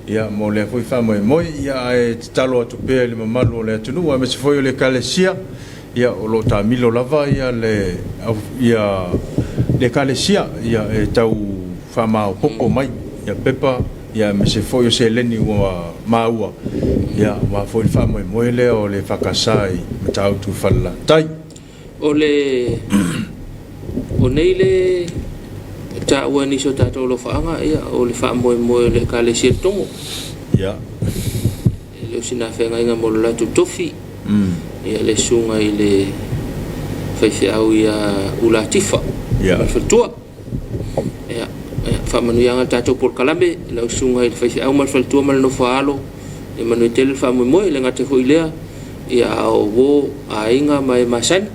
ia, mo lea foi faamoemoe. Ia, ae tatalo atu pea i le mamalu o le atunuu aemaise foi o le Ekalesia, ia, o lo o taamilo lava ia le, ia, le Ekalesia, ia, e tau faamaopoopo mai, ia, pepa ia aemaise foi o seleni ua maua, ia aua foi le faamoemoe lea o le EFKS i Matautu i Falelatai. O le o nei le taua e nisi o tatou alofaaga, ia o le faamoemoe o le Ekalesia i le Togo. Ia. E le o sina feagaiga mo le latou tofi. Ia le susuga i le faifeau ia Ulatifa ma le faletua. Ia, faamanuiaga i le tatou polokalame i lau susuga i le faifeau ma le faletua ma le nofo a alo. Ia manuia tele le faamoemoe, e le gata foi i lea, ia a o uo, aiga ma e masani,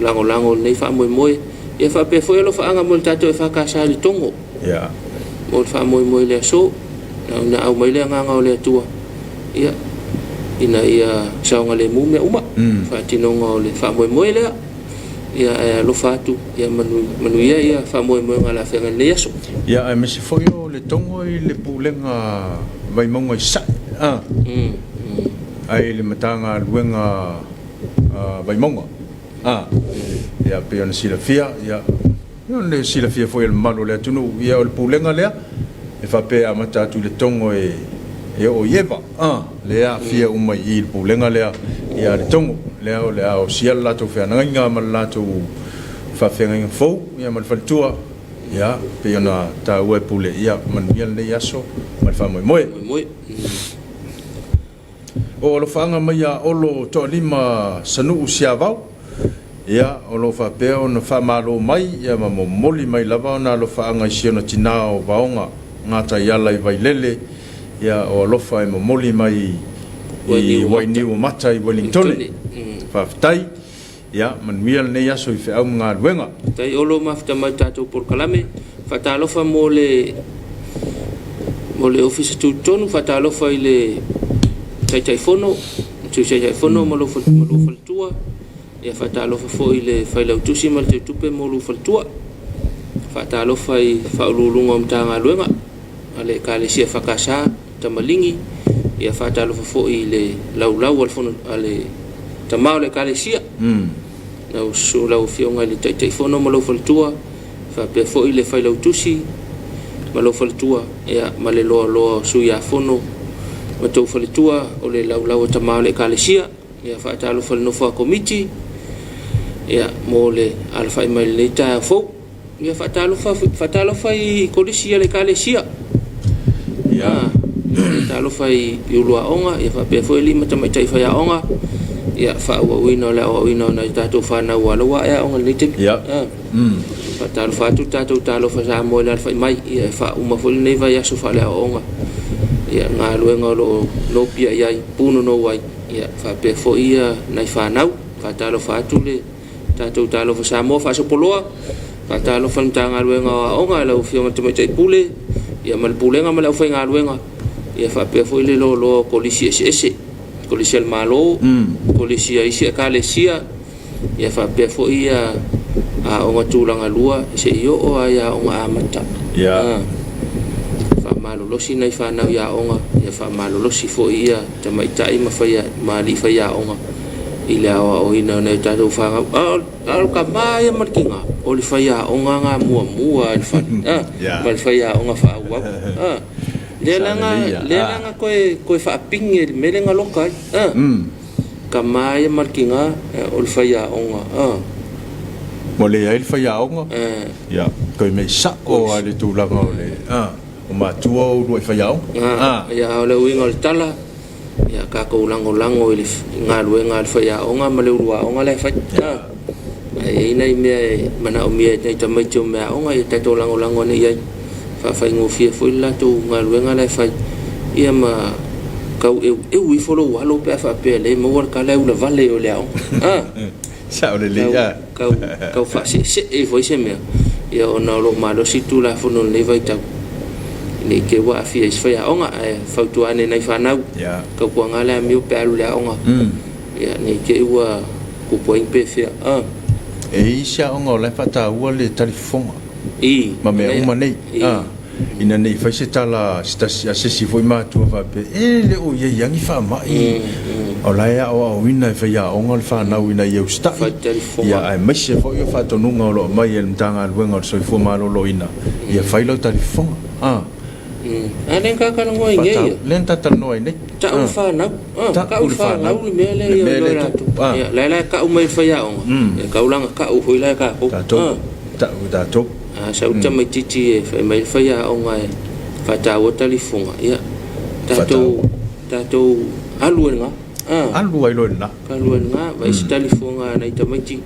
lagolago i lenei faamoemoe. Ia faapea foi alofaaga mo le tatou EFKS i Letogo. Mo le faamoemoe i le aso, na aumai le agaga o le Atua, ia, ina ia saogalemu mea uma, faatinoga o le faamoemoe lea. Ia, ae alofa atu, ia manuia ia faamoemoega o le a feagai i lenei aso. Ia, aemaise foi o Letogo i le Pulega Vaimauga i Sasae, ae i le Matagaluega Vaimauga. Ia, pei ona silafia, ia, O le silafia foi e le mamalu o le atunuu, ia o le pulega lea e faapea e amata atu i Letogo e oo i Eva, lea e aafia uma i i i le pulega lea a Letogo, lea o le a osia le latou feagaiga ma le latou faafeagaiga fou ia ma le faletua, ia pei ona taua e Pule, ia manuia lenei aso ma le faamoemoe. O alofaaga mai ia Olo Toalima Sanuu Siavao, ia, o lo o faapea ona faamalo mai ia ma momoli mai lava ona alofaaga i si ona tina o Vaoga Gataiala i Vailele, ia, o alofa e momoli mai i Wainiuamata i Uelintone. Faafetai. Ia, manuia lenei aso i feau ma galuega. Faafetai Olo mafuta mai i le tatou polokalame. Faatalofa mo le mo le Ofisa Tutotonu, faatalofa i le Taitaifono, Sui Taitaifono ma lou faletua. Ia faatalofa foi i le Failautusi ma le Teutupe mo lou faletua. Faatalofa i Faauluuluga o Matagaluega a le Ekalesia EFKS. Tamaligi, ia faatalofa foi i le laulau a le fono a le tama o le Ekalesia, lau susu lau Afioga i le Taitaifono ma lou faletua, faapea foi le Failautusi ma lou faletua, ia ma le loaloa o sui afono ma tou faletua, o le laulau a tama o le Ekalesia. Ia faatalofa i le nofo a Komiti, ia mo le alafai mai i lenei taeao fou. Ia faatalofa, faatalofa i kolisi a le Ekalesia. Ia faatalofa i uluaoga, ia faapea foi alii ma tamaitai faiaoga. Ia faaauauina o le aoaoina o nai tatou fanau aua la ua ae aoga i lenei taimi. Faatalofa atu le tatou talofa Samoa i le alafai mai, ia e faauma foi lenei vaiaso faaleaoaoga. Ia galuega o lo o nopiai ai, punonou ai, ia faapea foi ia nai fanau. Faatalofa atu le tatou talofa Samoa faasopoloa, faatalofa i le Matagaluega o Aoga i lau Afioga i le Tamaitai Pule, ia ma le Pulega ma le aufaigaluega, ia faapea foi le loaloa o kolisi eseese, kolisi a le Malo, kolisi a isi Ekalesia, ia faapea foi ia aoga tulagalua se i oo lava i aoga amata. Faamalolosi nai fanau i aoga, ia faamalolosi foi ia tamaitai ma faia ma alii faiaoga i le aoaoina o nai o tatou fanau. A o le tama ia ma le tina, o le faiaoga na muamua i le fale, ma le faiaoga faaauau. Lea la na, lea la na toe faapigi e le mea lea na loka ai. Tama ia ma le tina, o le faiaoga. Ua leai le faiaoga, ia, toe mea sao lava i le tulaga o le o matua o uluai faiaoga. Ia, a o le uiga o le tala, ia tatou lagolago i le galuega a le faiaoga ma le uluaoga la e fai. A i ai nai mea e manaomia e nai tamaiti o meaaoga, ia tatou lagolago ane i ai, faafaigofie foi le latou galuega la e fai, ia ma tau eueu ifo lou alo pe a faapea o lea e maua le tala e ulavale o le aoga. Sao lelei a. Tau, tau faaseesee ifo ai se mea, ia ona o lo o malosi le Tulafono i lenei vaitau, ne i te i ua aafia ai se faiaoga, ae fautua ane i nai fanau, tautuana le amio pe a alu i le aoga, ia ne i te i ua tupu ai ni pefea. E i ai isi aoga o la e faataua le talifofoga ma mea uma nei. Ina ne i fai se tala a se tasi, a se isi foi matua faapea, e le o i ai lava ni faamai, o la e aoaoina e faiaoga le fanau ina ia usitai, ia aemaise foi o faatonuga o lo o aumai e le Matagaluega o le Soifua Maloloina, ia fai lau talifofoga. A lea na ta talanoa ai nei ia. Lea na ta talanoa ai nei. Tau le fanau. Tau le fanau le mea lea ia iloa e latou. Ia, la e la e tau mai e le faiaoga, e tatau la ona tau foi la e tatou. Tatou. Tau e tatou. A sau le tamaitiiti e fai mai le faiaoga e faataua talifuga, ia, tatou, tatou alu ai i lena. Alu ai loa i lena. Alu ai i lena, vaai se talifuga a nai tamaiti,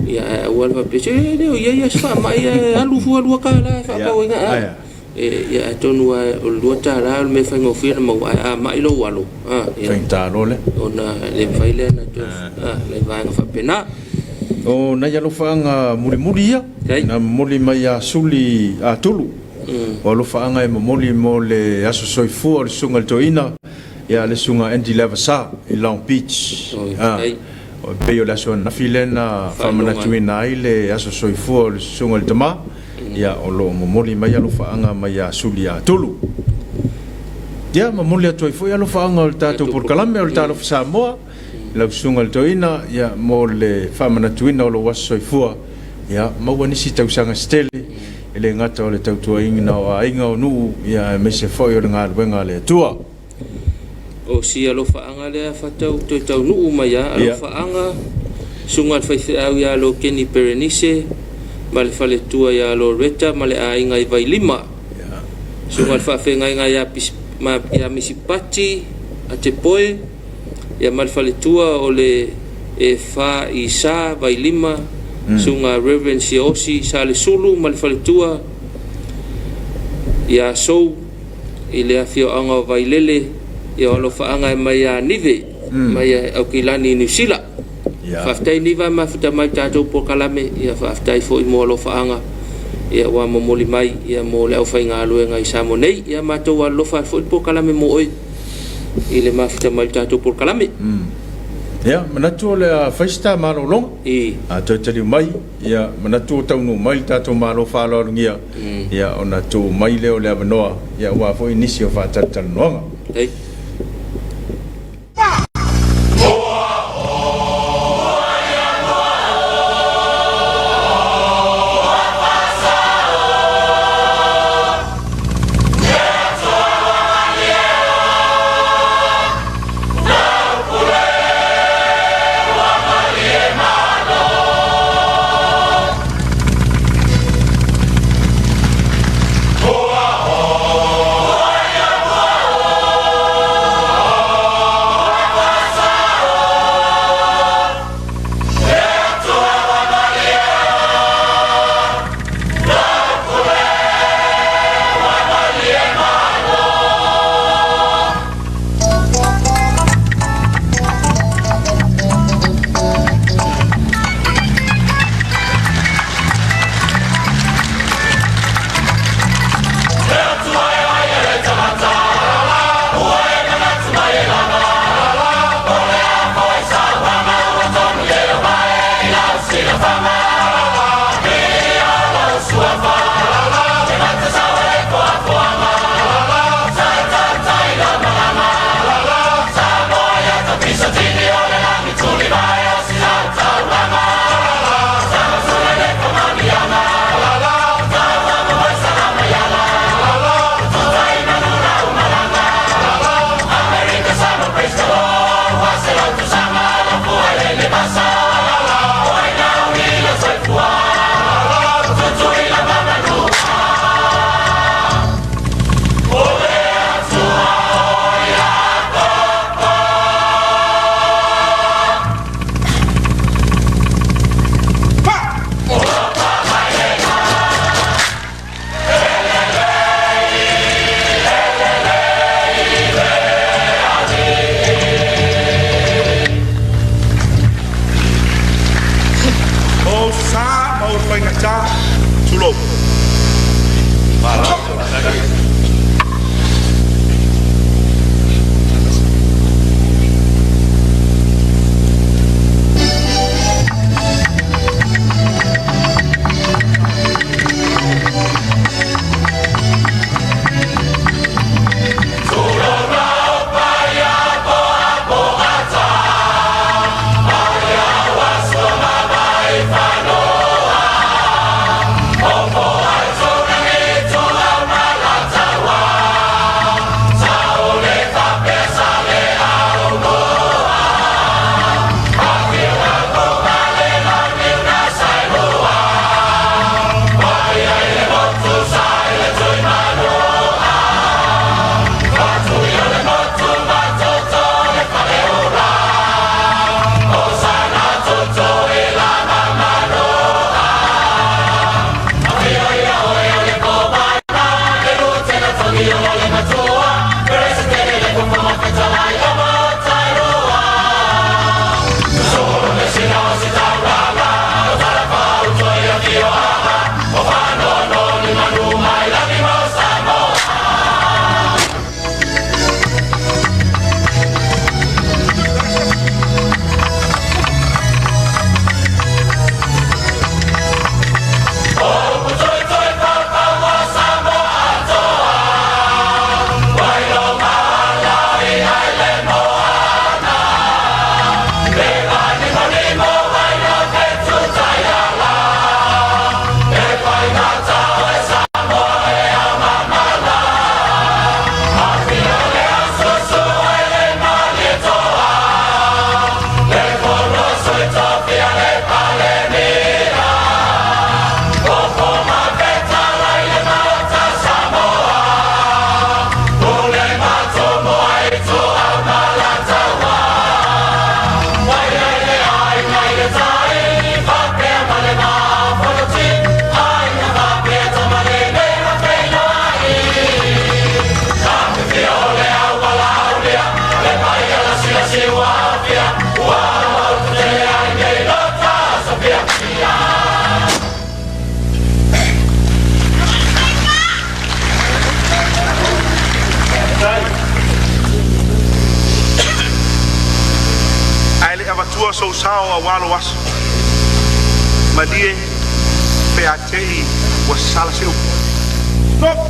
ia, ae aua le faapea, se e le o i ai lava se faamai ae alu fua $2 e faatau ai na. Ia, atonu lava o le $2 o le mea faigofie ona maua, ae a mai lou alo, ia, faigata loa lea. Ona le mafai lea ona toe, nai vaega faapena. O nai alofaaga mulimuli ia, na momoli mai ia Suli Atulu. O alofaaga e momoli mo le aso soifua o le Susuga i le Toeaina, ia le Susuga Andy Lavasa i Long Beach. E pei o le aso ananafi lea na faamanatuina ai le aso soifua o le Susuga i le Tama. Ia, o lo o momoli mai alofaaga mai ia Suli Atulu. Ia, momoli atu ai foi alofaaga o le tatou polokalame o le Talofa Samoa, i lau Susuga i le Toeaina, ia, mo le faamanatuina o lou aso soifua, ia, maua nisi tausaga se tele, e le gata o le tautuaina o aiga, o nuu, ia, aemaise foi o le galuega a le Atua. O si alofaaga lea fatau toe taunuu mai a alofaaga susuga i le faifeau ia Lokeni Perenise ma le faletua ia Loretta ma le aiga i Vailima. Susuga i le faafeagaiga ia ia Misipati Atepoe ia ma le faletua o le E4 i Sa Vailima, Susuga Reverend Siaosi Salesulu ma le faletua ia Sou i le afioaga o Vailele, ia o alofaaga e mai ia Nive, mai Aukilani i Niu Sila. Faafetai Niva e mafuta mai i le tatou polokalame, ia faafetai foi mo alofaaga ia ua momoli mai ia mo le aufaigaluega i Samoa nei. Ia matou alolofa atu foi le polokalame mo oe i le mafuta mai i le tatou polokalame. Ia, manatu o le a fai se ta malologa. A toe taliu mai, Ia manatu ua taunuu mai le tatou Malo faaaloalogia, ia ona tuu mai lea o le avanoa, ia aua foi nisi o faatalatalanoaga. sou sao aua lou aso. Malie pe a te i ua sala se upu. Stop!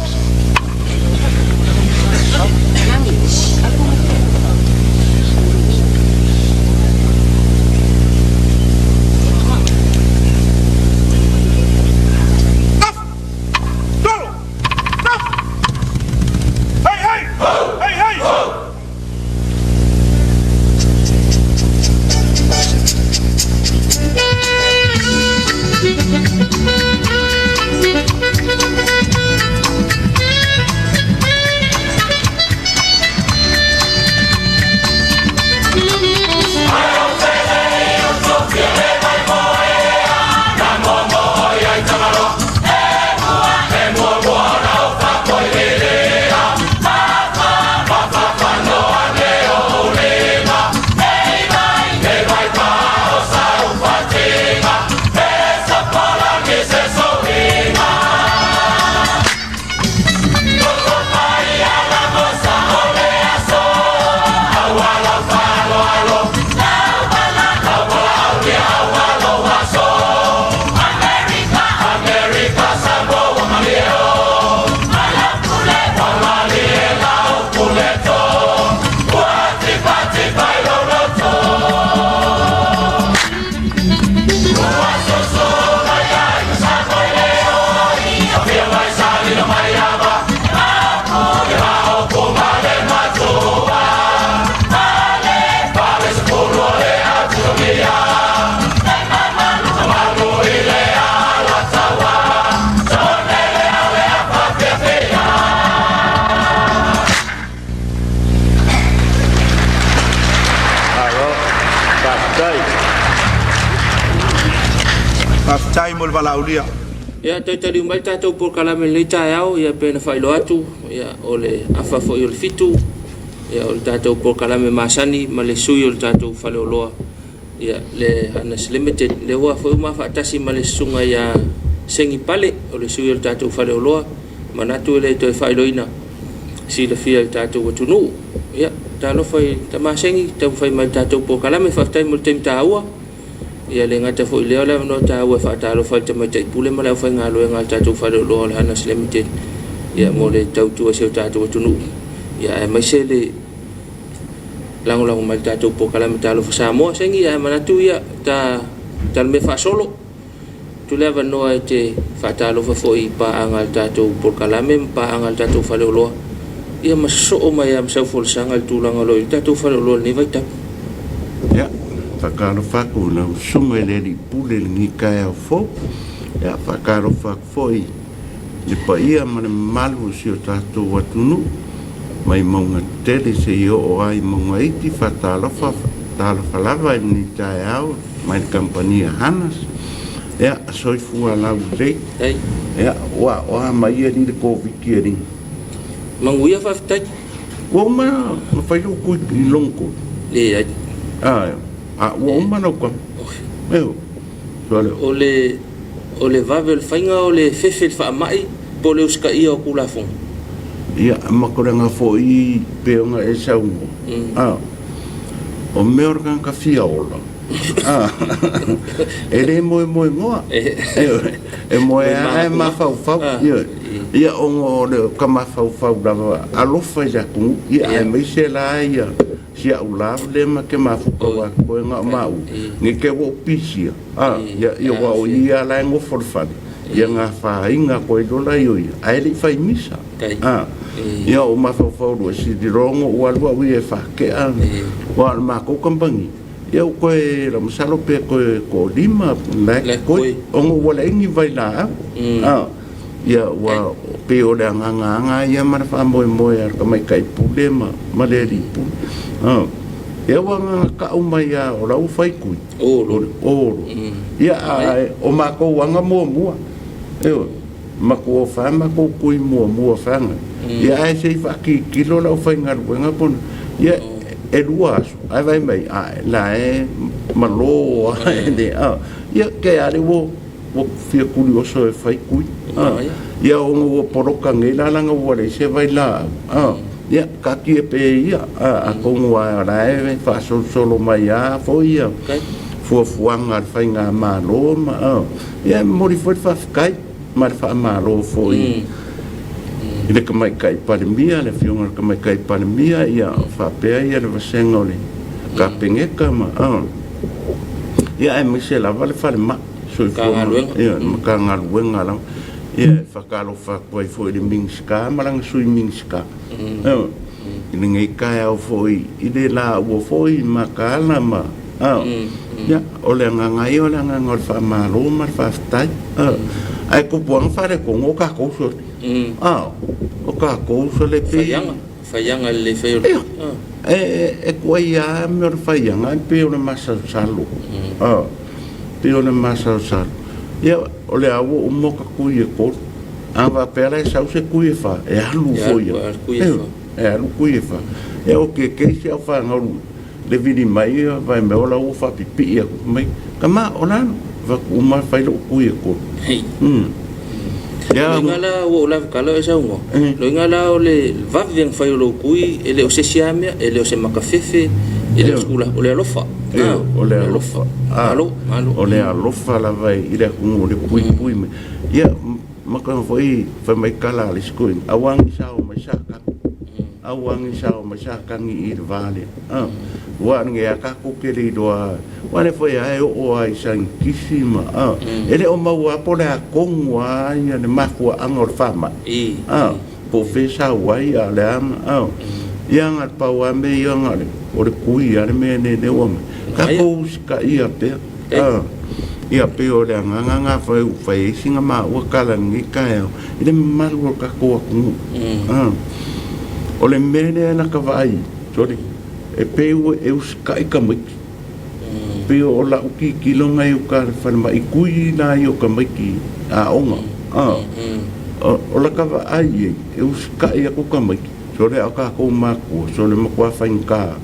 Malo faafetai. Faafetai mo le valaaulia. Ia, toe taliu mai le tatou polokalame i lenei taeao, ia pei ona faailoa atu, ia, o le afa foi o le 7, ia, o le tatou polokalame masani ma le sui o le tatou faleoloa, ia, le Harness Limited. Lea ua foi uma faatasi ma le susuga ia Sengi Pale, o le sui o le tatou faleoloa, manatu e le toe faailoaina, silafia e le tatou atunuu. Ia, talofa i tama Sengi, taumafai mai le tatou polokalame, faafetai mo le taimi taua. Ia le gata foi lea o le avanoa taua e faatalofa i le tamaitai pule ma le aufaigaluega a le tatou faleoloa o le Hanas Limited, ia mo le tautua i si o tatou atunuu, ia aemaise le lagolago mai i le tatou polokalame Talofa Samoa. Sengi, ae manatu ia ta talamea faasolo tu le avanoa e te faatalofa foi i paaga a le tatou polokalame ma paaga a le tatou faleoloa, ia ma sosoo mai lava ma sau folasaga i le tulaga o lo o i ai le tatou faleoloa i lenei vaitau. Ia, faatalofa atu i lau susuga i le Alii Pule i lenei taeao fou. Ia, faatalofa atu foi i le paia ma le mamalu o si o tatou atunuu mai mauga tetele seia oo lava i mauga iti. Faatalofa, faatalofa lava i lenei taeao mai le kamupani a Hanas. Ia, soifua laulelei. Ia, ua o a mai alii le Koviti alii? Manuia, faafetai. Ua uma na fai lou kui i lona tolu? Leai. A ua uma lau tama? Eo. O le o le vave o le faiga o le fefe i le faamai po o le usitaia o Tulafono. Ia, ma tulaga foi pei ona e saunoa, a, o mea o le tagata fia ola, a, e le moemoenoa, e moe lava ae mafaufau, ioe, ia ona o le ka mafaufau lava alofa i le atunuu, ia aemaise la ia si au la lea ma te mafuta aua koe na o maua, ne i te i ua ou pisia, a, ia, ia aua o ia la e nofo i le fale, ia na afaina atu ai loa la i o ia, ae le i fai misa, a, ia ou mafaufau loa, sili loa ona ou alu au ia e faatea, aua o le matou kamupani, ia ua toe, masalo pe toe toalima la e totoe, ona ua leai ni vailaau, a. Ia, ua pei o le agaga lava ia ma le faamoemoe a le tamaitai pule ma le alii pule. Ia ua agaga tau mai lava o la ua fai tui. Olo. Olo. Ia, ae o matou aga muamua. Ioe. Matou o fa matou tui muamua faga. Ia, ae se i faatilotilo le aufaigaluega po o le. Ia, e 2 aso, ae vaai mai, a, la e malo lava. Ia, te a lea ua Ua fia tuli oso e fai tui. Ia ona ua poloka nei la laga ua leai se vailaau. Ia, taatia pea ia, atonu lava o la e faasolosolo mai lava foi ia fuafuaga a le faigamalo ma, ia e momoli foi le faafetai ma le faamalo foi i le Tamaitai Palemia, le Afioga i le Tamaitai Palemia, ia faapea ia le vasega o le Kapeneta ma, ia aemaise lava le falemai soifua, ia le Matagaluega lava. Ia e faatalofa atu ai foi i le Minisita ma lana Sui Minisita i lenei taeao foi i le laua foi mataala ma ia o le agaga ia o le agaga o le faamalo ma le faafetai. Ae tupu lava faaletonu o tatou sole. O tatou sole pei Faiaga, faiaga lelei fai o le E tuai lava mea o le faiaga ae pei o le masalosalo. Pei o le masalosalo. Ia o lea ua uma o ta tui e tolu. A faapea la e sau se tui e fa, e alu foi lava. E alu tui e fa. Ia o ke ke si au fanau le vili mai fai mai o la ua faapipii atu fai mai, tama o le a? Fai atu, uma fai lou tui e tolu. Ia Loiga la ua ou lava tala o e saunoa. Loiga la o le vave ona fai o lou tui e le o se isi lava mea, e le o se makafefe, e le o se tulaga, o le alofa. O le alofa. Malo, malo. O le alofa lava i le atunuu, le puipui mai. Ia, ma foi fai mai tala a le isi toeaina, aua ne i sao mai Satani, aua ne i sao mai Satani i le va lea. Aua o lenei lava tatou te le iloa, aua o lea foi lava e oo lava i saienitisi ma, e le o maua lava po o le a tonu lava le mafuaaga o le faamai, po o fea e sau ai, a o le a ma, ia na o le pau lava mea ia na o le tui lava le mea lea ua aumai. Tatou usitaia pea. Ia pei o le agaga lena foi ua fai ai sina maua tala i lenei taeao i le mamalu o le tatou atunuu. O le mea lea na ta vaai, sorry, e pei ua e usitai tamaiti. Pei o lau tilotilo na i uta i le falemai tui la ia o tamaiti aoga. O lata vaai i ai, e usitai atu tamaiti, sole a o tatou matua, sole matua faigata.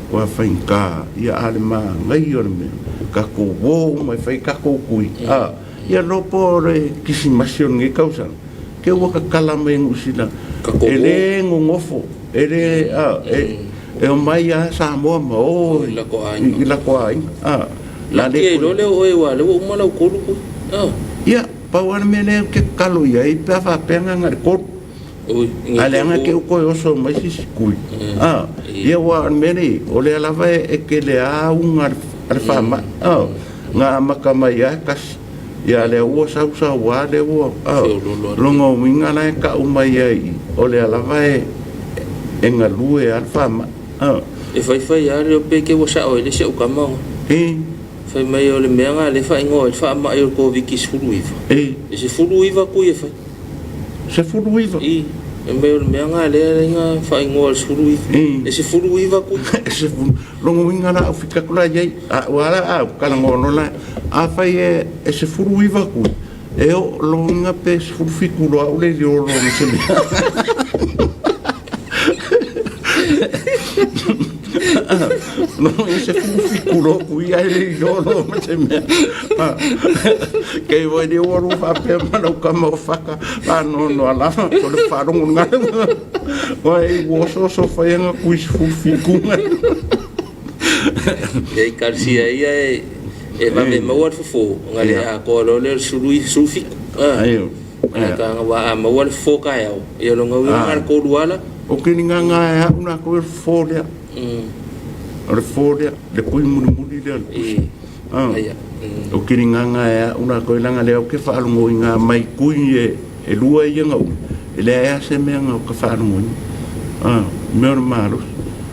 Ua faigata ia a le manaia o le mea tatou o uma e fai tatou kui a ia loa po o le kisimasi o lenei tausaga ke ua tatala mai e Niu Sila e le nonofo e le a e omai a Samoa ma o i latou aiga a la le iloa lea o oe aua lea ua uma lau tolu kui a ia pau a le mea lea ou te tatalo i ai pe a faapea na na o le tolu Ae leaga te i ua toe oso mai se isi tui. Ia aua o le mea lenei, o lea lava e tele lava auga a le faamai. Na amata mai lava e tasi, ia a o lea ua sau sau lava lea ua, lona uiga la e tau mai ai i i, o lea lava e galue lava le faamai. E fai fai lava le pe te ua sao ai le isi au tama. Fai mai o le mea lena lea e faaigoa ai le faamai o le Koviti-19. E 19 tui e fai. 19. I, fai mai o le mea lena lea e ala ai ona faaigoa le 19. E 19 tui. E sefulu. Lona uiga la, au fika atu la i ai, aua la a ou talanoa loa la, afai e 19 tui, e oo, lona uiga pe 17 loa au le iloa loa ma se mea. No i 17 loa kui ae le iloa loa ma se mea. Kei voi le ua lua faapea ma lau tama o faka faanoanoa lava o le faalogo galu. Ua e ua osooso fai anga kui 17 nga. Ia ekalesia ia e vave maua le fofo ona le atoa loa lea o le 17. Aio. Ae ka aua a maua le fofo taeao, ia lona uiga na o le tolu ala. O ke ni nganga e au na koe o le fofo lea. O le fofo lea, le kui mulimuli lea o le pusi. O ke ni nganga e au na koe langa lea o ke faalogo i ngā mai kui e lua ia nga umi, e leai lava se mea nga o ka faalogo ina. Mea o le malosi,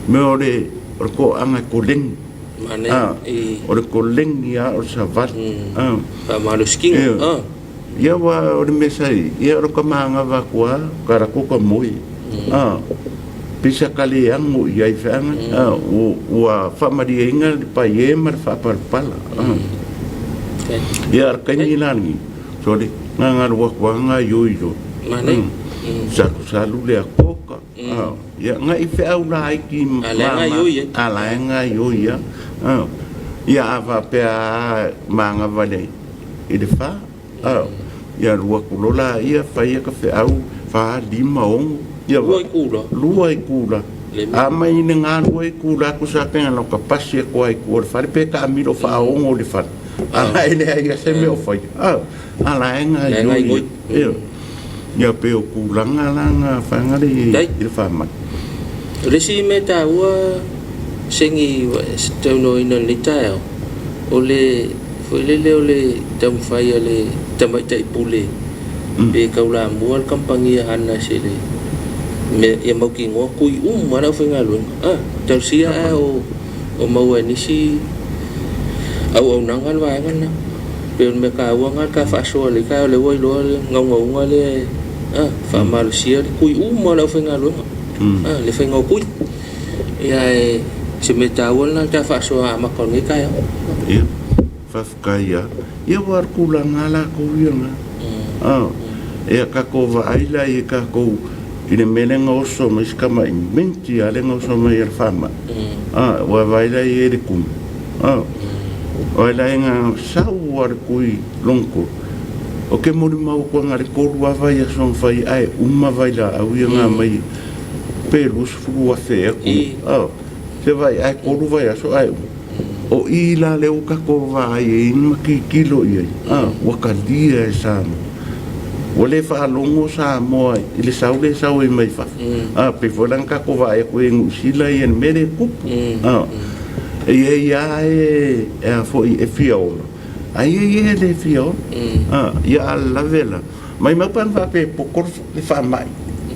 mea o le o le toaga e koleni. O le koleni lava o le savali. Faamalosi kino. Ia aua o le mea sa i, ia o le tama agava atu lava, ka alu atu ka moe. A, pei sa ka le ago i ai feaga, a, ua faamalieina le paie ma le faapalapala. A, ia a o le taimi la lenei, sole, gagalu atu lava gaoioi loa. Salu salu le akoka, a, ia ga'i feau laiti A la e gaoioi ai. A la e gaoioi lava. A, ia a faapea lava magava i le fa. Ia alu atu loa laia fai aka feau fa, lima, ono. Ia Lua itula. Lua itula. A mai i le galue itula tusa pe na o ka pasi atu lava i tua o le fale pe taamilo faaono i le fale. A la e leai lava se mea o faia. A, a la e gaioi. Ioe. Ia pei o tulaga la na faagale i le faamai. O le isi mea taua segi taunoaina i lenei taeao, o le foi lele o le taumafai a le tamaitai pule pe taulamua le kamupani a hana i se mea ia mautinoa tui uma le aufaigaluega. A, talosia ae o maua e nisi auaunaga le vaega lena. Pei o le mea taua lena le ta faasoa i lenei taeao, lea ua iloa le naunauga lea e faamalosia le tui uma o le aufaigaluega, le faiga o tui. Ia ae o se mea taua lena le ta faasoa amata o lenei taeao. Ia, faafetai lava. Ia aua o le tulaga lava latou ia lena. Ia tatou vaai la i tatou i le mea lea na oso mai si tamai minti lava lea na oso mai e le faamai. Ua vaai la i ai le kumu. O ai la e na sau lava le kui lona tolu. Ou te molimau atu na o le tolu lava vaiaso na fai ae uma vailaau ia na aumai pe 20,000 ea kui. Se vaai ae tolu vaiaso ae uma. O i la lea ua tatou vaai ai ma tilotilo i ai, ua talia e Samoa. Ua le faalogo Samoa i le sau lea e sau ai mai fafo. Pei foi la ona tatou vaai atu i Niu Sila i le mea lea e tupu. E i ai lava e a foi e fia ola, ae i ai e le fia ola. Ia a lave la, maimau pe ana faapea e poto le faamai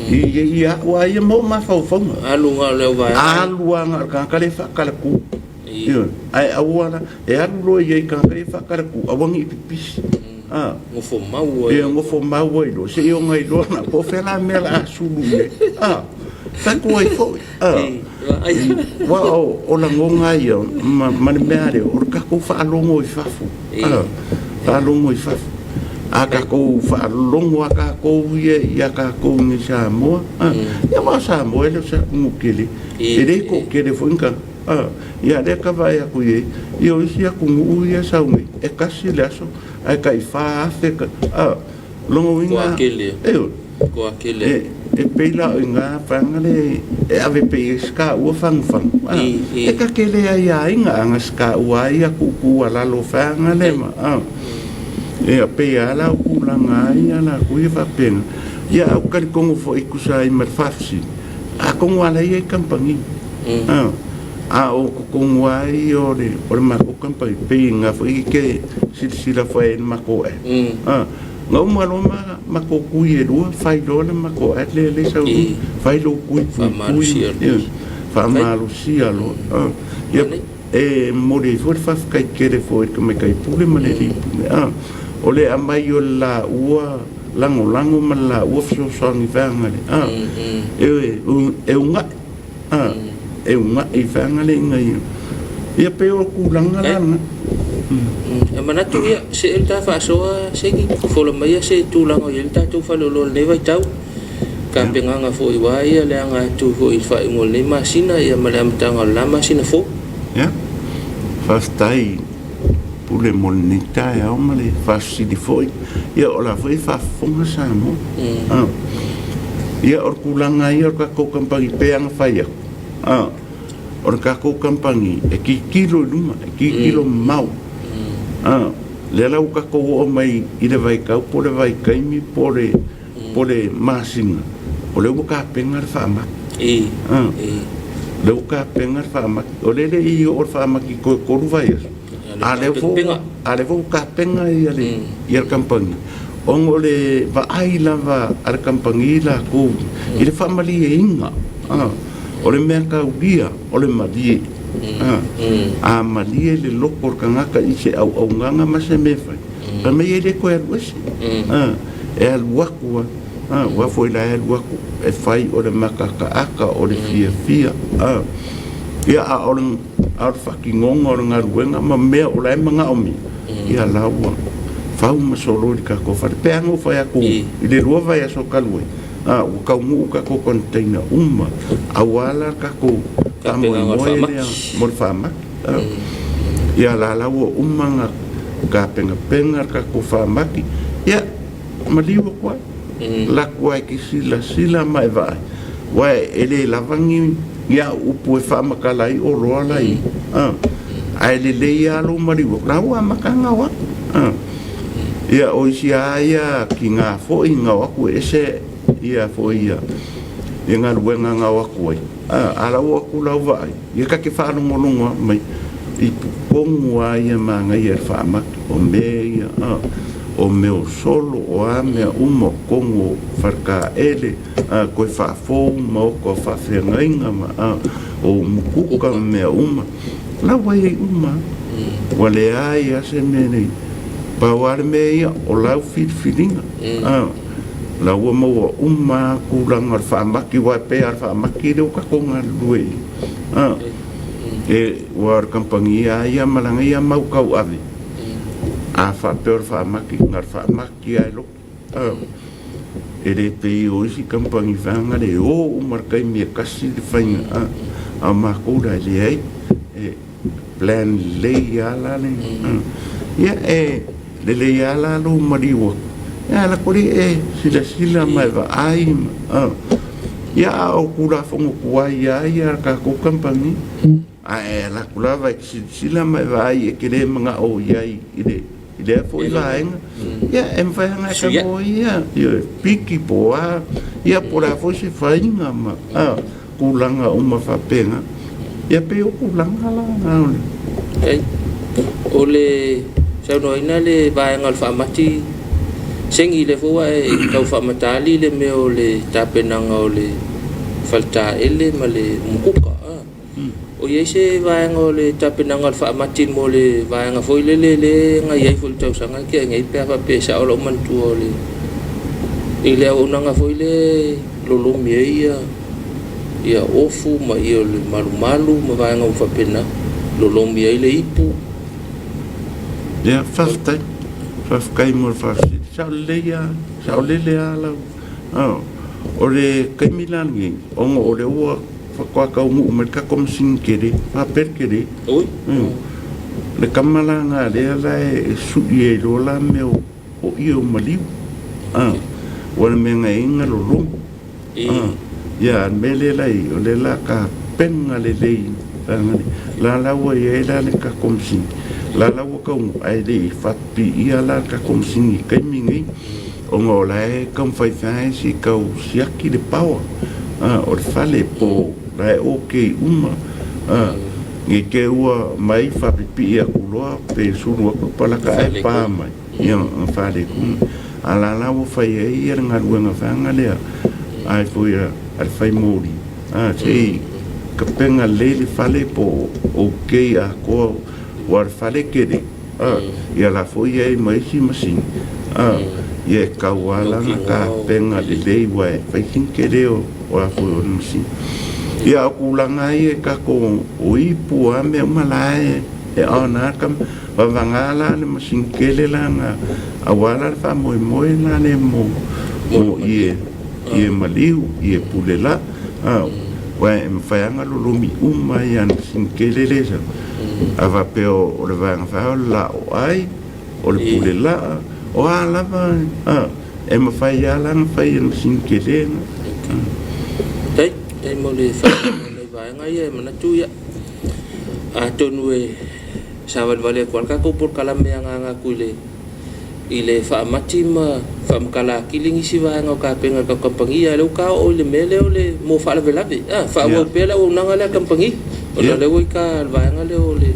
i au lava ia ma ou mafaufauga. Alu na o le auvaega. Alu lava na o le tagata lea e faatalatu. Ioe. Ae aua la, e alu loa i ai i le tagata ia e faatalatu, aua ne i pipisi. Nofo mau ai. Ia nofo mau ai loa, seia ona iloa la, po o fea la mea o le a sulu i ai. Fai atu ai foi. Aua o lagona ia ma le mea lea, o le tatou faalogo i fafo. Faalogo i fafo. A tatou faalogo lava tatou ia ia tatou i inei i Samoa, ia aua o Samoa e le o se atunuu tele, e le toatele foi ni tagata. Ia lea ka vaai atu i ai, ia o isi atunuu ia e sau nei, e tasi le aso ae tai 4,000 ka, lona uiga, ioe, e pei la o i ina vaega lea e ave pea i ai si taua fagufagu, e ta te le aiaina ana si taua ai ia tuutuu a lalo vaega lea ma, ia pei lava la o tulaga ai ia latou ia faapena. Ia ae ou te talitonu foi e tusa ai ma le faafesili, atonu lava la e i ai kamupani. A o totonu lava ia o le matou kamupani, pei o lena foi e te silasila foi i ai i le matou app. Na uma loa ma matou tui e lua, fai loa le matou app lea e sau i luga, fai lou tui puipui, faamalosia loa. Ia, e momoli ai foi le faafetai tele foi i le Tamaitai Pule ma le Alii Pule, o le aumai o le laua lagolago ma le laua fesoasoani vaega lea, e una'i. A, e una'i vaega lea ina ia. Ia pei o tulaga la na. E manatu ia, see le ta faasoa Segi, fofola maia se tulaga o i ai le tatou faleoloa i lenei vaitau. Tapenaga foi aua ia le aga atu foi i le faaiuga o lenei masina ia ma le amataga o le la masina fou. Ia, faafetai Pule mo lenei taeao ma le faafesili foi. Ia o la foi e faafofoga Samoa. Ia o le tulaga ia o le tatou kamupani pei lava ona fai atu, o le tatou kamupani e tilotilo i luma, e tilotilo mamao. Lea la ua tatou oo mai i le vaitau po o le vaitaimi po o le masina, o lea ua tapena le faamati. O lea ua tapena le faamati. O lea e le i oo le faamati toe tolu vaiaso, a o lea foi ua tapena le kamupani, ona o le vaai lava a le kamupani latou i le faamalieina. O le mea taulia o le malie. A malie le loto o le tagata i se auaunaga ma se mea e fai, fai mai e le toe alu ese. E alu atu lava, aua foi la e alu atu e fai o le mataataata, o le fiafia. Ia, a o le faatinoga o le galuega ma mea o la e manaomia, ia la ua fau ma solo i le tatou fale. Pe a na ou fai atu i le lua vaiaso talu ai, ua taunuu tatou container uma, aua la le tatou faamoemoe lea mo le faamati. Ia la la ua uma ona tapenapena le tatou faamati. Ia, maliu atu ai. Lako lava e te silasila ma e vaai, aua e le lava ni ni au upu e faamatala ai oloa la i ai. Ae lelei lava lou maliu atu, la ua amata ona o atu. Ia, o isi lava ia tiga foi na o atu e ese ia foi ia galuega na o atu ai, a la ua o atu lau vaai, ia ta te faalogologo mai i totonu lava ia manaia i le faamati, o mea ia, o mea o solo, o a mea uma, o totonu o faletaele, toe faafou maota o faafeagaiga ma o umukuka ma mea uma, la ua i ai uma lava. Ua leai lava se mea nei. Pau lava le mea ia, o lau filifiliga. La ua maua uma lava tulaga o le faamati, aua e pei lava o le faamati lea ua tatou galulue i ai. Aua o le kamupani lava ia ma lana ia mau tauave, a faapea o le faamati, na o le faamati lava e loto. E le pei o isi kamupani vaega lea e o uma i le taimi e tasi le faiga, a o matou la e leai, e plan lelei lava la le, ia e lelei lava la lou maliu atu, ia ae lako alii e silasila ma e vaai ma, ia a o Tulafono tuai lava ia a le tatou kamupani, ae alu atu lava e te silasila ma e vaai e te le manao i ai i le i lea foi vaega, ia e mafai lava ona e tago ai ia, ioe, piki po o a, ia po o le a foi se faiga ma tulaga uma faapena. Ia pei o tulaga la na o le. Faafetai. O le saunoaina le vaega o le faamati segi lea foi ua e tau faamatali le mea o le tapenaga o le faletaele ma le umukuka. O i ai se vaega o le tapenaga o le faamati mo le vaega foi lele lea na i ai foi i le tausaga tea nei pe a faapea e sao lau manatua o le i le auaunaga foi lea e lolomi ai ia ia ofu ma ia o le malumalu ma vaega uma faapena, lolomi ai le ipu. Ia, faafetai. Faafetai mo le faafesili. Sao lelei lava, saolele lava lau. O le taimi la lenei, ona o lea ua faatoa taunuu mai le tatou masini tele, faapea le tele. Oi. Le tama la na lea la e sui ai loa la mea o ie o maliu. Ua le mea na i ai na lologo. Ia, a le mea lea la i ai, o lea la ka pega lelei la la ua i ai la le tatou masini. La la ua taunuu, ae le i faapipiia la le tatou masini i le taimi lenei. Ona o la e taumafai fai se i tau siaki le power o le fale po la e ok uma ne i te ua mai faapipii atu loa pe sulu atu le palaka ae pa mai ia ona faaletonu. A o la la ua fai ai le galuega vaega lea ai foi a le fai moli se i tapena lelei le fale po o ok atoa aua o le fale tele. Ia la foi ai ma isi masini, ia e tau lava la ona tapena lelei aua e fai sina tele o a foi o le masini. Ia o tulaga ia i tatou o ipu a mea uma la e on lava ka vavaga la le masini tele la na aua la le faamoemoe la le mo mo ie ie maliu ie pule la aua e mafai lava ona lolomi uma ai lava i le masini tele lea e sau. A faapea o le vaega faa o le laoai, o le pule laa, o a lava, e mafai lava la ona fai e le masini tele lena. Faafetai, faafetai mo le faamaninoga o nai vaega ia e manatu ia atonu e savalivali atu lava le tatou polokalame e agaga atu i le i le faamati ma faamatala atili nisi vaega o tapena e le tatou kamupani, a o lea ua ta oo i le mea lea o le mo faalavelave. A, faaauau pea le auaunaga lea a le kamupani, ona o lea ua i ta le vaega lea o le.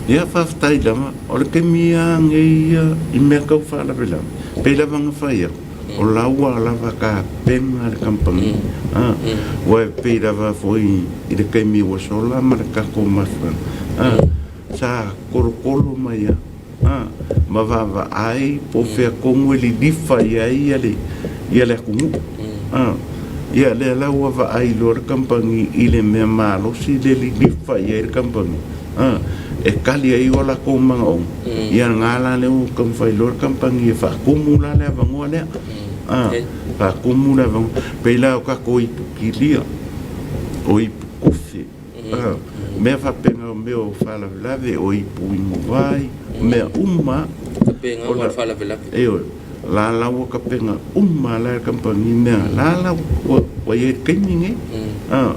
Ia, faafetai lava. O le taimi lava nei ia i mea tau faalavelave, pei lava ona fai atu, o la ua lava tapena le kamupani. Aua e pei lava foi i le taimi ua sola ma le tatou mafuaaga, sa tolotolo mai lava. Ma vaavaai po o fea tonu e lilifa i ai le atunuu. Ia lea la ua vaai loa le kamupani i le mea malosi le lilifa i ai le kamupani e tali ai o latou manaoga. Ia lena la lea ua taumafai loa le kamupani e faatumu la le avanoa lea. Faatumu le avanoa. Pei la o tatou ipu kilia, o ipu kofe. Mea faapena o mea o faalavelave, o ipu inuvai, o mea uma. Faapena o faalavelave. Ioe. La la ua kapena uma la e le kamupani mea la la ua ua i ai i le taimi nei. A,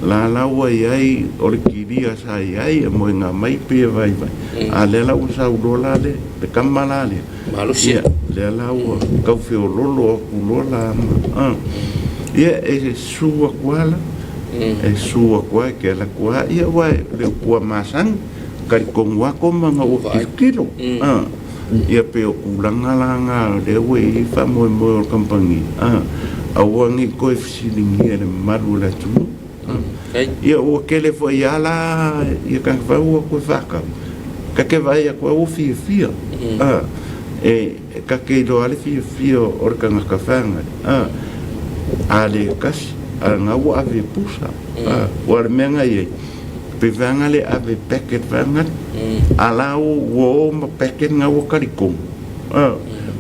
la la ua i ai o le kilia sa i ai e moega mai pei e vaivai, a lea la ua sau loa la le le kama la lea, Malosi. Ia, lea la ua tau feololo atu loa la ma, a, ia e su atu lava la, e su atu lava e te alu atu lava, ia aua o le upu a masani, talitonu lava koma ina ua tilotilo, a. Ia pei o tulaga la na lea ua i ai faamoemoe o le kamupani, a, aua ne i toe fesiligia e le mamalu o le atunuu. Ia ua tele foi lava la ia tagata fai ua toe faatau, ta te vaai atu lava ua fiafia, a, e ta te iloa lava le fiafia o le tagata feagai, a, a le tasi, a o lena ua ave e pusa, a, aua o le mea na i ai, Pe vaega le ave packet vaega a la ua o ma packet nga ua talitonu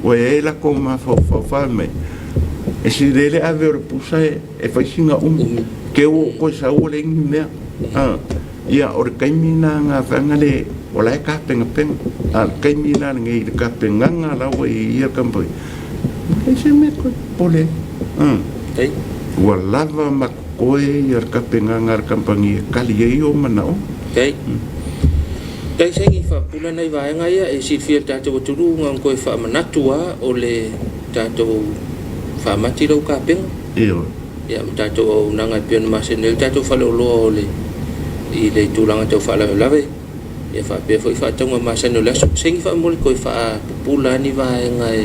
ua i ai latou mafaufau fai mai e sili ai le ave o le pusa e fai sina umi ke ua ou toe sau ua leai ni mea ia o le taimi lena na vaega le o la e tapenapena a o le taimi la lenei i le tapenaga la ua i ai ia kamupani ua leai se mea e toe popole ai ua lava ma Koe ia le tapenaga a le kamupani e tali ai ou manaoga. Okay. Tai saini faapula nai vaega ia e silafia e le tatou atunuu na ona toe faamanatu lava o le tatou faamati lau tapena. Ioe. Ia ma tatou auaunaga e pei ona masani ai le tatou faleoloa o le i le tulaga tau faalavelave. Ia faapea foi faatauga masani o le aso. Saini faamolemole toe faapupula ni vaega e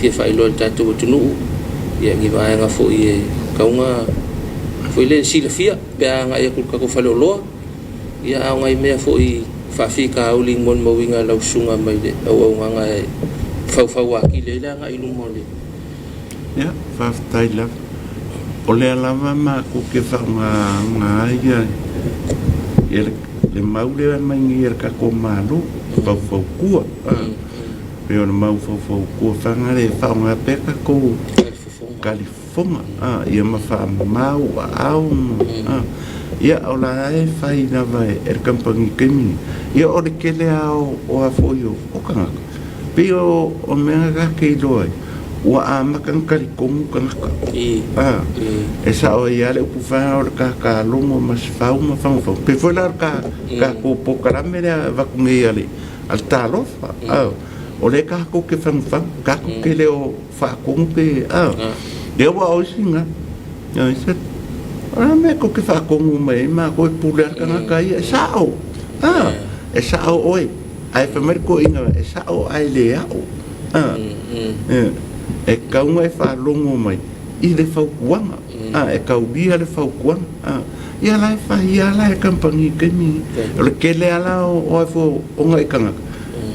fia faailoa i le tatou atunuu, ia ni vaega foi e tauga foi lea e silafia pe a agai atu i le tatou faleoloa, ia a o nai mea foi faafitauli molimauina e lau susuga mai le auaunaga e faufau atili ai le agai i luma o le Ia, faafetai lava. O lea lava matou te faaaogaina ai le mau lea e aumai nei e le tatou Malo, faufautua. Pei o le mau faufautua fana lea e faaaoga pea tatou talifofoga ia ma faamamau aao ma, ia o la e fai lava e le kamupani i le taimi nei. Ia o le tele lava o a foi o tagata, Pei o mea na ta te iloa ai, ua amata ona talitonu tagata. E sao ai lava le upu faa o le kakalogo ma Sefau ma Fagafau. Pei foi la o le tatou polokalame lea e avatu nei a le Talofa. O lea tatou te fagufagu, tatou te le o faatonu pe, lea ua o isi na. O le a le mea tou te faatonu mai ai matou e pule lava le tagata ia, e sao, e sao oe. Ae fai mai le toeaina, e sao ae le ao. E tatau ona e faalogo mai i le fautuaga. E taulia le fautuaga. Ia la e fai lava la e le kamupani i le taimi lenei. O le tele lava la o nai tagata,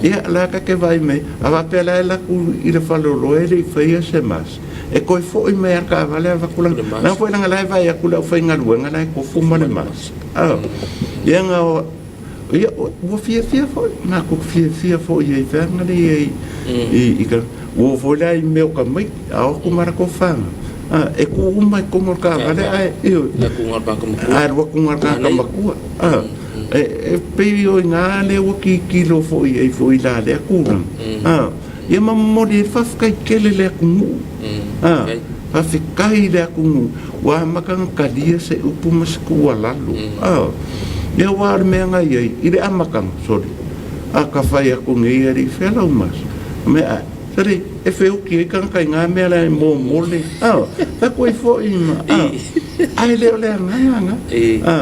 ia la ta te vaai mai, a faapea la e alu atu i le faleoloa e le i faia se mask, e toe foi mai lava le taavale avatu lana. Leaga foi leaga la e vaai atu le aufaigaluega la e tofu ma le mask. Ia na Ia, ua fiafia foi, matou fiafia foi i ai feaga nei i ka, ua oo foi la i mea o tamaiti, a o atu ma latou fanau, a, e tu uma i totonu o le taavale ae, ioe, ae alu atu na o le tagata matua, a, e pei o i ina lea ua tilotilo foi i ai foi i la lea tulaga, a, ia ma momoli ai le faafetai tele i le atunuu, a, faafetai i le atunuu ua amata ona talia se upu ma se tuualalo, a, ia aua o le mea na i ai i le amataga, sole, a ta fai atu nei e alii fea lau masi, mea ae, sole, e feoti ai tagata i na mea la e momole, a, fai atu ai foi ma, a, ae le o le agaga na, a,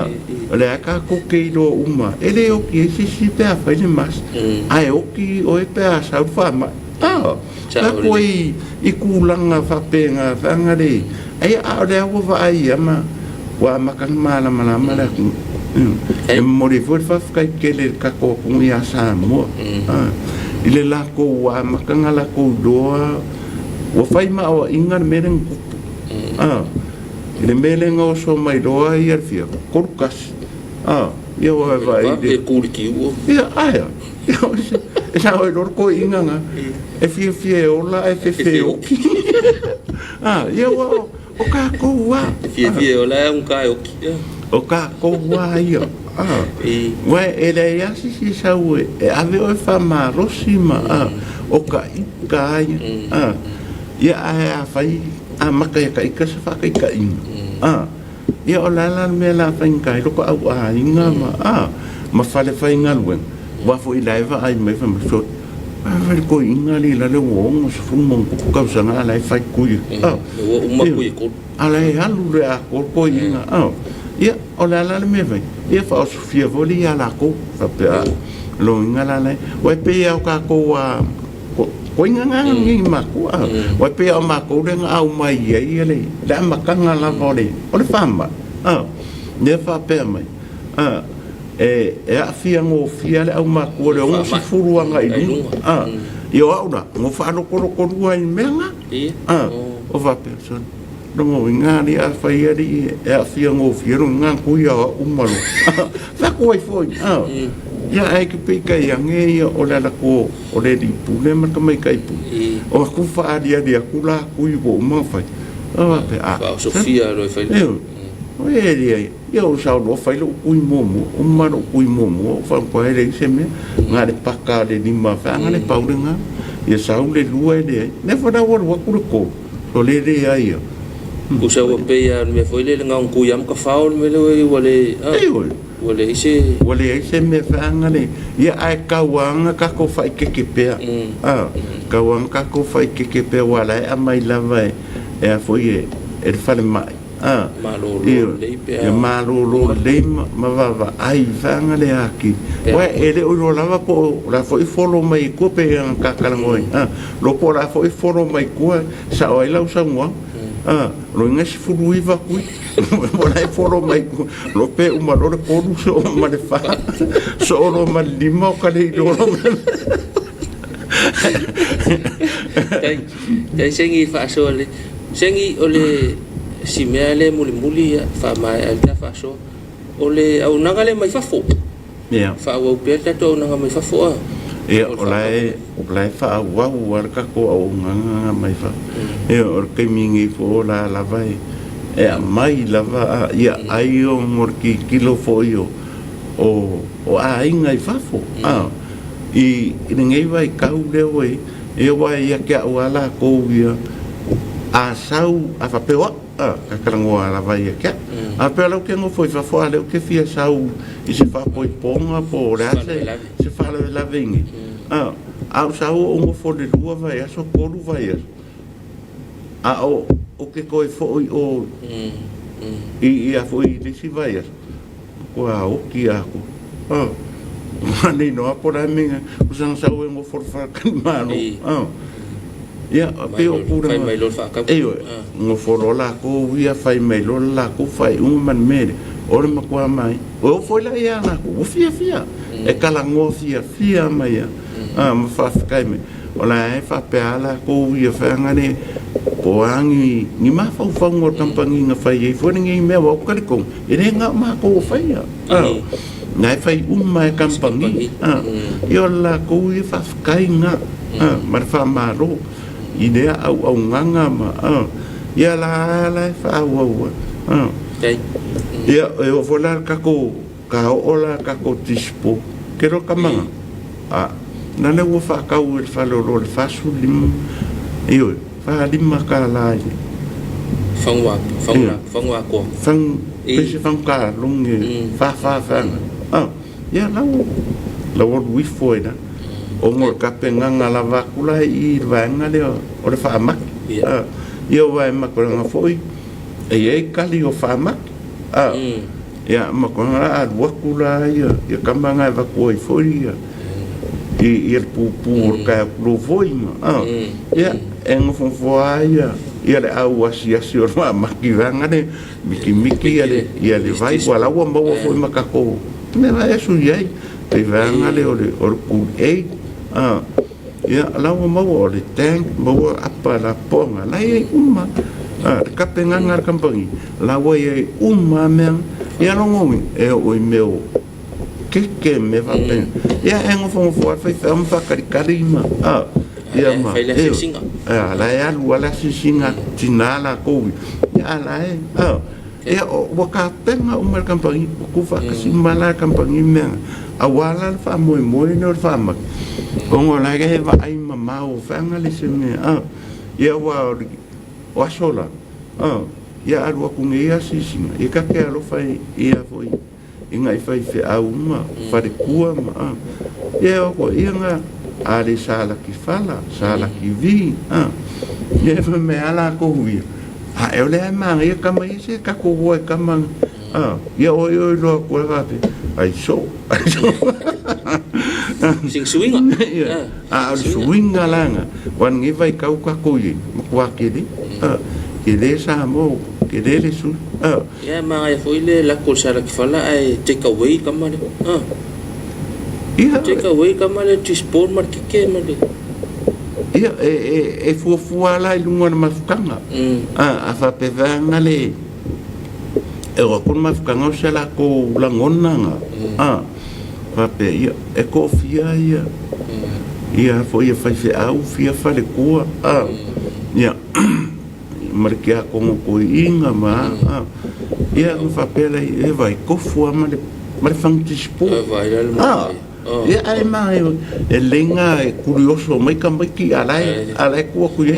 o lea tatou te iloa uma, e le oti ai se isi pe a fai le masi, ae oti oe pe a sau le faamai, a, Tatou ai i tulaga faapena feaga le ai a o lea ua vaai ia ma ua amata ona malamalama le atunuu. E momoli ai foi le faafetai tele i le tatou atunuu ia Samoa i le latou ua amata ona latou iloa ua fai ma aoaiga le mea lea na tupu. I le mea lea na oso mai loa ia le fia 31 ia ua vaai i le ia ae a. E sao ai loa le toeaina na, e fiafia e ola ae fefeoki. Ah, ia ua o tatou lava. E fiafia e ola ae augata e oki. O tatou lava ia. Ah, uae e leai lava se isi e sau e ave oe faamalosi ma ah, O ka ika a ia, a, ia ae afai a maka ia ka ika se faataitaiga, a, ia o le a la le mea la faigata ai loko auaiga ma, a, ma fale faigaluega, aua foi la e vaai mai fai mai, sole, a fai le toeaina alii la le ua 60 ma ona tupu tausaga a la e fai tui, a, Ua uma tui e tolu. A la e alu le atoa le toeaina, a, ia o le a la le mea e fai? Ia faaosofia foi lea ia latou, faapea, a, loiga la la e, aua e pei lava o tatou a, koiga na nei matua, a, aua e pei lava o matou lea na aumai ai le amataga lava o le faamai, a, lea faapea mai, a, e aafia gofie lava le aumatua i le 60 agai i luga, a, ia o au la, na ou faalotolotolua ai i le mea lena, a, o faapea, sole, lona uiga alii afai alii e aafia gofie lona uiga tui a o au ma lou, fai atu ai foi, a, ia ae te peitai ane ia o le alu atu o le alii pule ma le tamaitai pule, o atu faaaliali atu la tui ua uma ona fai, ona faapea, a, Faaosofia loa e fai. Ioe, e leai. Ia ou sau loa fai lou kui muamua, uma lou kui muamua ou faamuta e leai se mea, na o le paka o le lima feaga le pau lena, ia sau le lua e leai, lea foi la ua alu atu le tolu, o le leai lava. Tusa ua pei lava o le mea foi lele na ona tui lava ma tafao le mea lea ua le, Ioe. ua leai se. Ua leai se mea feaga le, ia ae tau lava na tatou faaeteete pea, a, tau lava na tatou faaeteete pea aua o la e aumai lava e a foi e le falemai. A, Malolo ioe, lelei pe ia a. malolo lelei ma vaavaai vaega le atili. Pe Uae a. e le o iloa lava po o la foi folo mai i tua pe ana tatalanoa ai. A, lo po o la foi folo mai tua e sao ai lau saunoaga. A, loiga e 19 kui. Po o la e folo mai tua. Lo pe uma loa le tolu soo ma le fa, soo loa ma le lima o ka le iloa lo mea. Tai, tai sengi faasoa le. Segi o le si mea lea e mulimuli ia faamaea ai le ta faasoa, o le auaunaga lea mai fafo. Ia. Faaauau pea le tatou auaunaga mai fafo a. Ia, o la e, o la e faaauau lava le tatou auaunaga mai fafo. Ia, o le taimi nei foi o la lava e, e aumai lava a, ia ai ona o le tilotilo foi o, o, o aiga i fafo, a, i, i lenei vaitau lea ua i ai. Ia aua ia te au a latou ia, a sau, a faapea o au, a, ka talanoa lava ia te au. A faapea o la ou te nofo i fafo a o lea ou te fia sau i se faapoipoga po o le a se, se faalavelave i inei, a, a ou sau ou nofo i le lua vaiaso, tolu vaiaso, a o ou te toe foi i o i, i a foi i le isi vaiaso, Ua oti aku. Oh. Ua nei noa po la minga. O sanga sau e ngofo le whakarimalo. Oh. Ia, pe o kura. Whai mai lo whakau. Eio, ngofo lo la ko wia whai mai lo la ko whai unga man mere. O le makua mai. O foi la ia la ko. O fia fia. E kala ngo fia fia mai ia. Ah, ma whawhikai mai. O la e whapea la ko wia whaanga ne. Po angi, ni mafaufauga o le kamupani na fai ai foi lenei mea ua oka le kong. E le na o matou o faia. Na e fai uma e kamupani. Ia o le latou ia faafetai lena ma le faamalo i lea auaunaga ma ia la la e faaauau ai. Ia e oo foi la le tatou ka oo la le tatou dispo ke loa tamaga a na lea ua faatau e le faleoloa i le 45 ioe. 45 tala i le. Fagu fagu fagu atoa. Fagu pe se fagu kalonge fa fa feaga. Ah, ia lau lau alu ifo ai la. Ona o le tapenaga lava atu la i i le vaega lea o le faamati. Ah, ia aua e makualaga foi e i ai kali o faamati. Ah, ia makualaga la alu atu la ia ia tama na e avatu ai foi ia i ia le pupu o le taeao foi ma ah, ia e nofonofo lava ia ia le au asiasi o le faamati vaega le mikimiki ia le ia le vai ua la ua maua foi ma tatou mea la e sui ai le vaega lea o le o le Kool Aid ah, ia la ua maua o le tank maua apa lapoga la e i ai uma ah, le tapenaga a le kamupani la ua i ai uma mea ia lona uiga e oo i mea o keke mea faapena ia e nofonofo lava le faifeau ma faatalikali ma a ia ma Fai le asiasiga. A la e alu lava le asiasiga a tina latou ia a la e a ia ua tapena uma e le kamupani ua tuufaatasi uma la le kamupani mea aua la le faamoemoe lea o le faamai. Ona o la e vaai mamao feaga le se mea a ia aua o aso la a ia alu atu nei asiasiga ia ta te alofa ia foi i nai faifeau ma faletua ma a ia o ia nga a le salaki fala salaki vi a ia fa me ala ko ia a e ole ma ia kama ia se ka ko wo kama a ia o oi lo ko fa ai so ai so Sing suinga. Ia. A o le suiga laga ua lenei vaitau tatou i ai matua tele a tele Samoa tele le sui a. Ia e magaia foi le lako o le salakifala ae take away kama le a. Ia. Take away kama le teaspoon ma le keke ma le. Ia e e e fuafua la i luga o le mafutaga a a faapea le e oo atu le mafutaga o se latou lagona ga a faapea ia e toafia ia ia foi e faifeau fia faletua a ia ma le tiakono toeaina ma a ia ona faapea lea e vai tofu lava ma le ma le fagutisipu a ia ae ma e leiga e kurioso mai tamaiti a la e a la e tuu atu i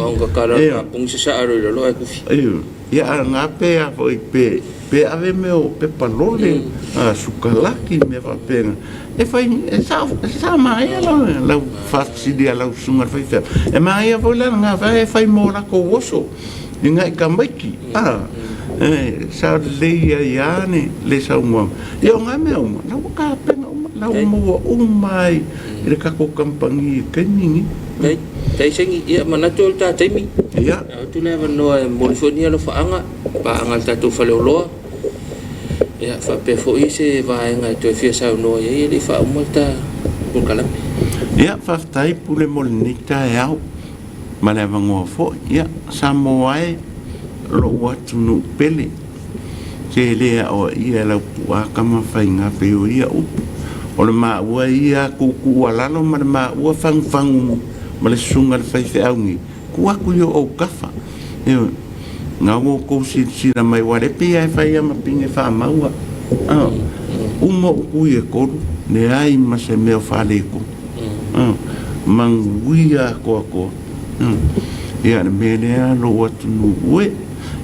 ai ia a na pe a foi pe pe ave mea o pepa lole a sukalaki mea faapena e fai e sao e sa manaia lau lau faafesili a lau susuga i le faifeau e manaia foi la lena vaega e fai mo latou oso i nai tamaiti a e sao lelei ai lava le saunoaga ia o na mea uma la ua tapena uma la ua maua uma ai i le tatou kamupani i le taimi lenei. Tai, tai sengi, ia manatu o le ta taimi. Ia. Atu le avanoa e momoli foi ni alofaaga, paaga a le tatou faleoloa. Ia faapea foi se vaega e toe fia saunoa i ai e le i faauma le ta polokalame. Ia, faafetai Pule mo lenei taeao ma le avanoa foi. Ia, Samoa e, lou atunuu pele, se le aoaia e lau puaa tama faiga pei o ia upu. O le maua ia tuutuualalo ma le maua fagufagu ma le susuga i le faifeau nei, Tuu atu i o ou tafa. Ioe. Na ua outou silasila mai aua o lea e pei lava e fai lava ma pine faamau a. A. Uma ou tui e tolu, leai ma se mea o faaletonu. A. Manuia atoatoa. A. Ia, le mea lea lou atunuu e,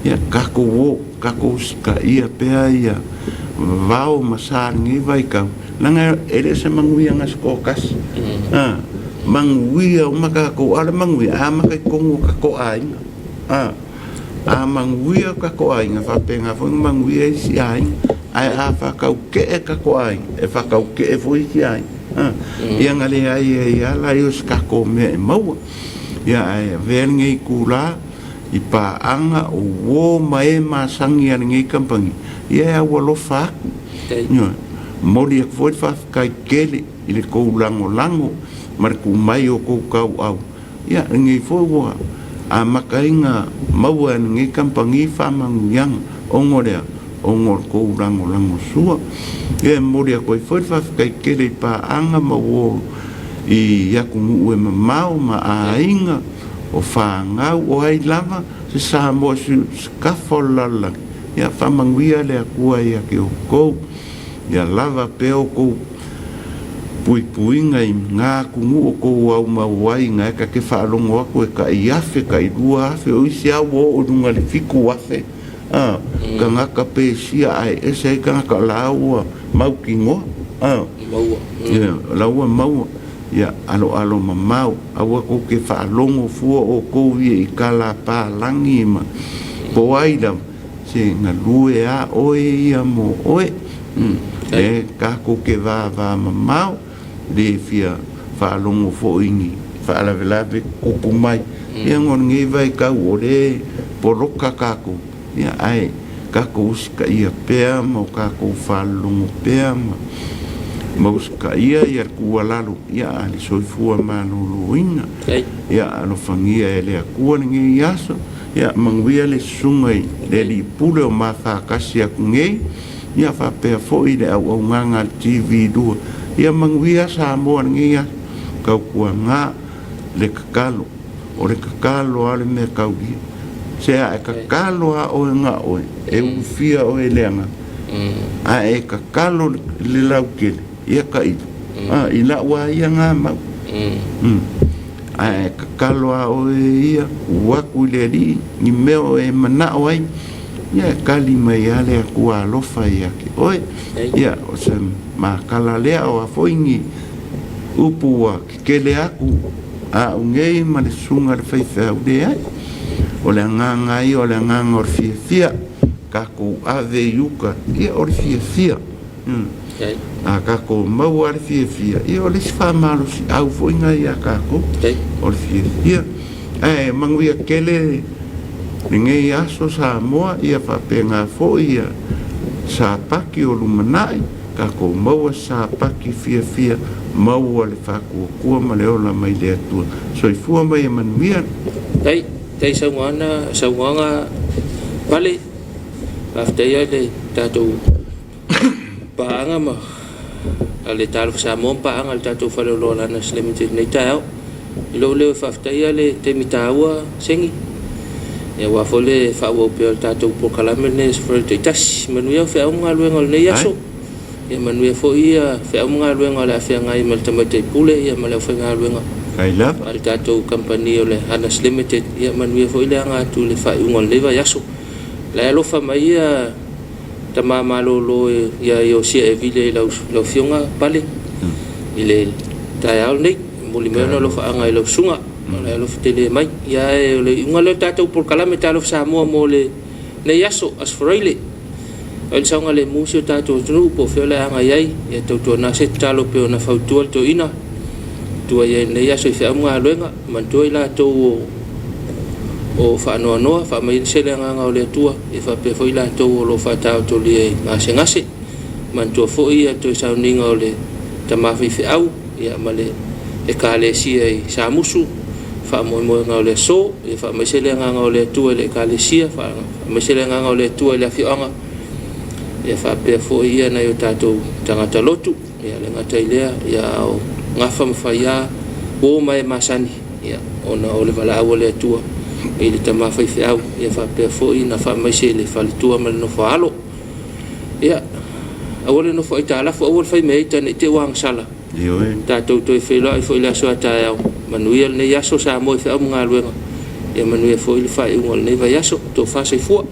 ia tatou o, tatou usitaia pea ia vao ma sa i lenei vaitau, leaga e le o se manuia na se toatasi. A. Manuia uma tatou, a o le manuia e amata i totonu o tatou aiga. A, a manuia o tatou aiga, faapena foi ona manuia isi aiga. Ae a faataute'e tatou aiga, e faataute'e foi isi aiga. A, ia na leai ai lava laia o se tatou mea e maua. Ia ae avea lenei itulā i paaga o uō ma e masani a lenei kamupani, ia e aualofa atu. Ioe. Momoli atu foi le faafetai tele. i le tou lagolago ma le tuu mai o tou tauau, ia, lenei foi ua amata ai ona maua e lenei kamupani faamanuiaga, ona o le a? Ona o le tou lagolago sua. Ia, e momoli atu ai foi le faafetai tele i paaga ma uo i atunuu e mamao ma aiga o fanau, o ai lava se Samoa se kafa o le lalolagi, ia faamanuia le Atua ia te outou. Ia lava pea outou puipuiga i nga atunuu o tou aumau ai nga e ta te faalogo atu e tai afe, tai 2,000, o isi a ua oo i luga i le 7,000 a tagata Pesia ae ese ai tagata o la ua mautinoa a la ua maua. Ia aloalo mamao, aua tou te faalogo fua outou ia i tala a palagi ma po o ai lava. Se galue a oe ia mo oe. E tatou te vavamamao, le fia faalogo foi i ni faalavelave tutupu mai. Ia ona o lenei vaitau o lea e poloka tatou, ia ae tatou usitaia pea ma o tatou faalogo pea ma usitaia le tuualalo a le soifua maloloina. Ia alofagia e le Atua lenei aso. Ia manuia le susuga i le Alii Pule o mafaatasi atu nei, ia faapea foi le auaunaga a le TV2. Ia manuia Samoa i lenei aso. Tautuana le tatalo, o le tatalo lava le mea taulia. Se a e tatalo lava oe na oe, e ulufia oe e le Agaga. A e tatalo i le lautele, ia tailo, i lau lava ia na mau. Ae tatalo lava oe ia, tuu atu i le Alii ni mea o e manao ai, ia e tali mai lava le Atua alofa ia te oe. Ia, o se matala lea, o a foi ni upu ua tetele atu a au nei ma le susuga i le faifeau, leai. O le agaga lava ia o le agaga o le fiafia, tatou ave i uta, ia o le fiafia. A tatou maua lava le fiafia, ia o le isi faamalosiau foi lena ia tatou, o le fiafia. Ae manuia tele lenei aso Samoa, ia faapena foi ia Sapati o lumanai, tatou maua se Sapati fiafia, maua le faatuatua ma le ola mai le Atua. Soifua ma ia manuia. Faafetai, faafetai saunoaga, saunoaga Pale. Faafetai lava i le tatou paaga ma le Talofa Samoa ma paaga a le tatou Faleoloa o Lana's Limited i lenei taeao. I lou leo e faafetaia le taimi taua Segi, aua foi le faaauau pea o le tatou polokalame lenei Aso Faraile taitasi. Manuia au feau ma galuega o lenei aso. Ia manuia foi feau ma galuega o le a feagai ma le Tamaitai Pule ma le aufaigaluega a le tatou kamupani o le Lana's Limited. Ia manuia foi le aga atu i le faaiuga o lenei vaiaso. La e alofa mai ia tama malolo ia Iosia Evile i lau afioga Pale i le taeao lenei. Momoli mai ona alofaaga i lau susuga, o le alofa tele mai. Ia ae o le iuga lea o le tatou polokalame Talofa Samoa mo lenei aso, Aso Faraile. Fai le saogalemu si o tatou atunuu po o fea o le a agai ai. Ia tautuana se tatalo pei ona fautua le toeaina tua i ai i lenei aso i feau ma galuega. Manatua i latou o faanoanoa, faamaise le agaga o le Atua, ia faapea foi i latou o lo o faataotolia i gasegase. Manatua foi ia toe sauniga o le tama faifeau ia ma le Ekalesia i Samusu, faamoemoega o le aso, ia faamaise le agaga o le Atua i le Ekalesia, faamaise le agaga o le Atua i le afioaga, ia faapea foi ia nai o tatou tagata lotu. Ia le gata i lea, ia a o gafa ma faiā, uo ma e masani, ia, ona o le valaau a le Atua i le tama faifeau, ia faapea foi na faamaise i le faletua ma le nofo a alo. Ia, aua le nofo aitalafu, aua le fai mea ita ne i te i ua agasala. Ioe. Tatou toe feiloai foi i le aso a taeao. Manuia lenei aso Samoa i feau ma galuega. Ia manuia foi le faaiuga o lenei vaiaso. Tofa soifua.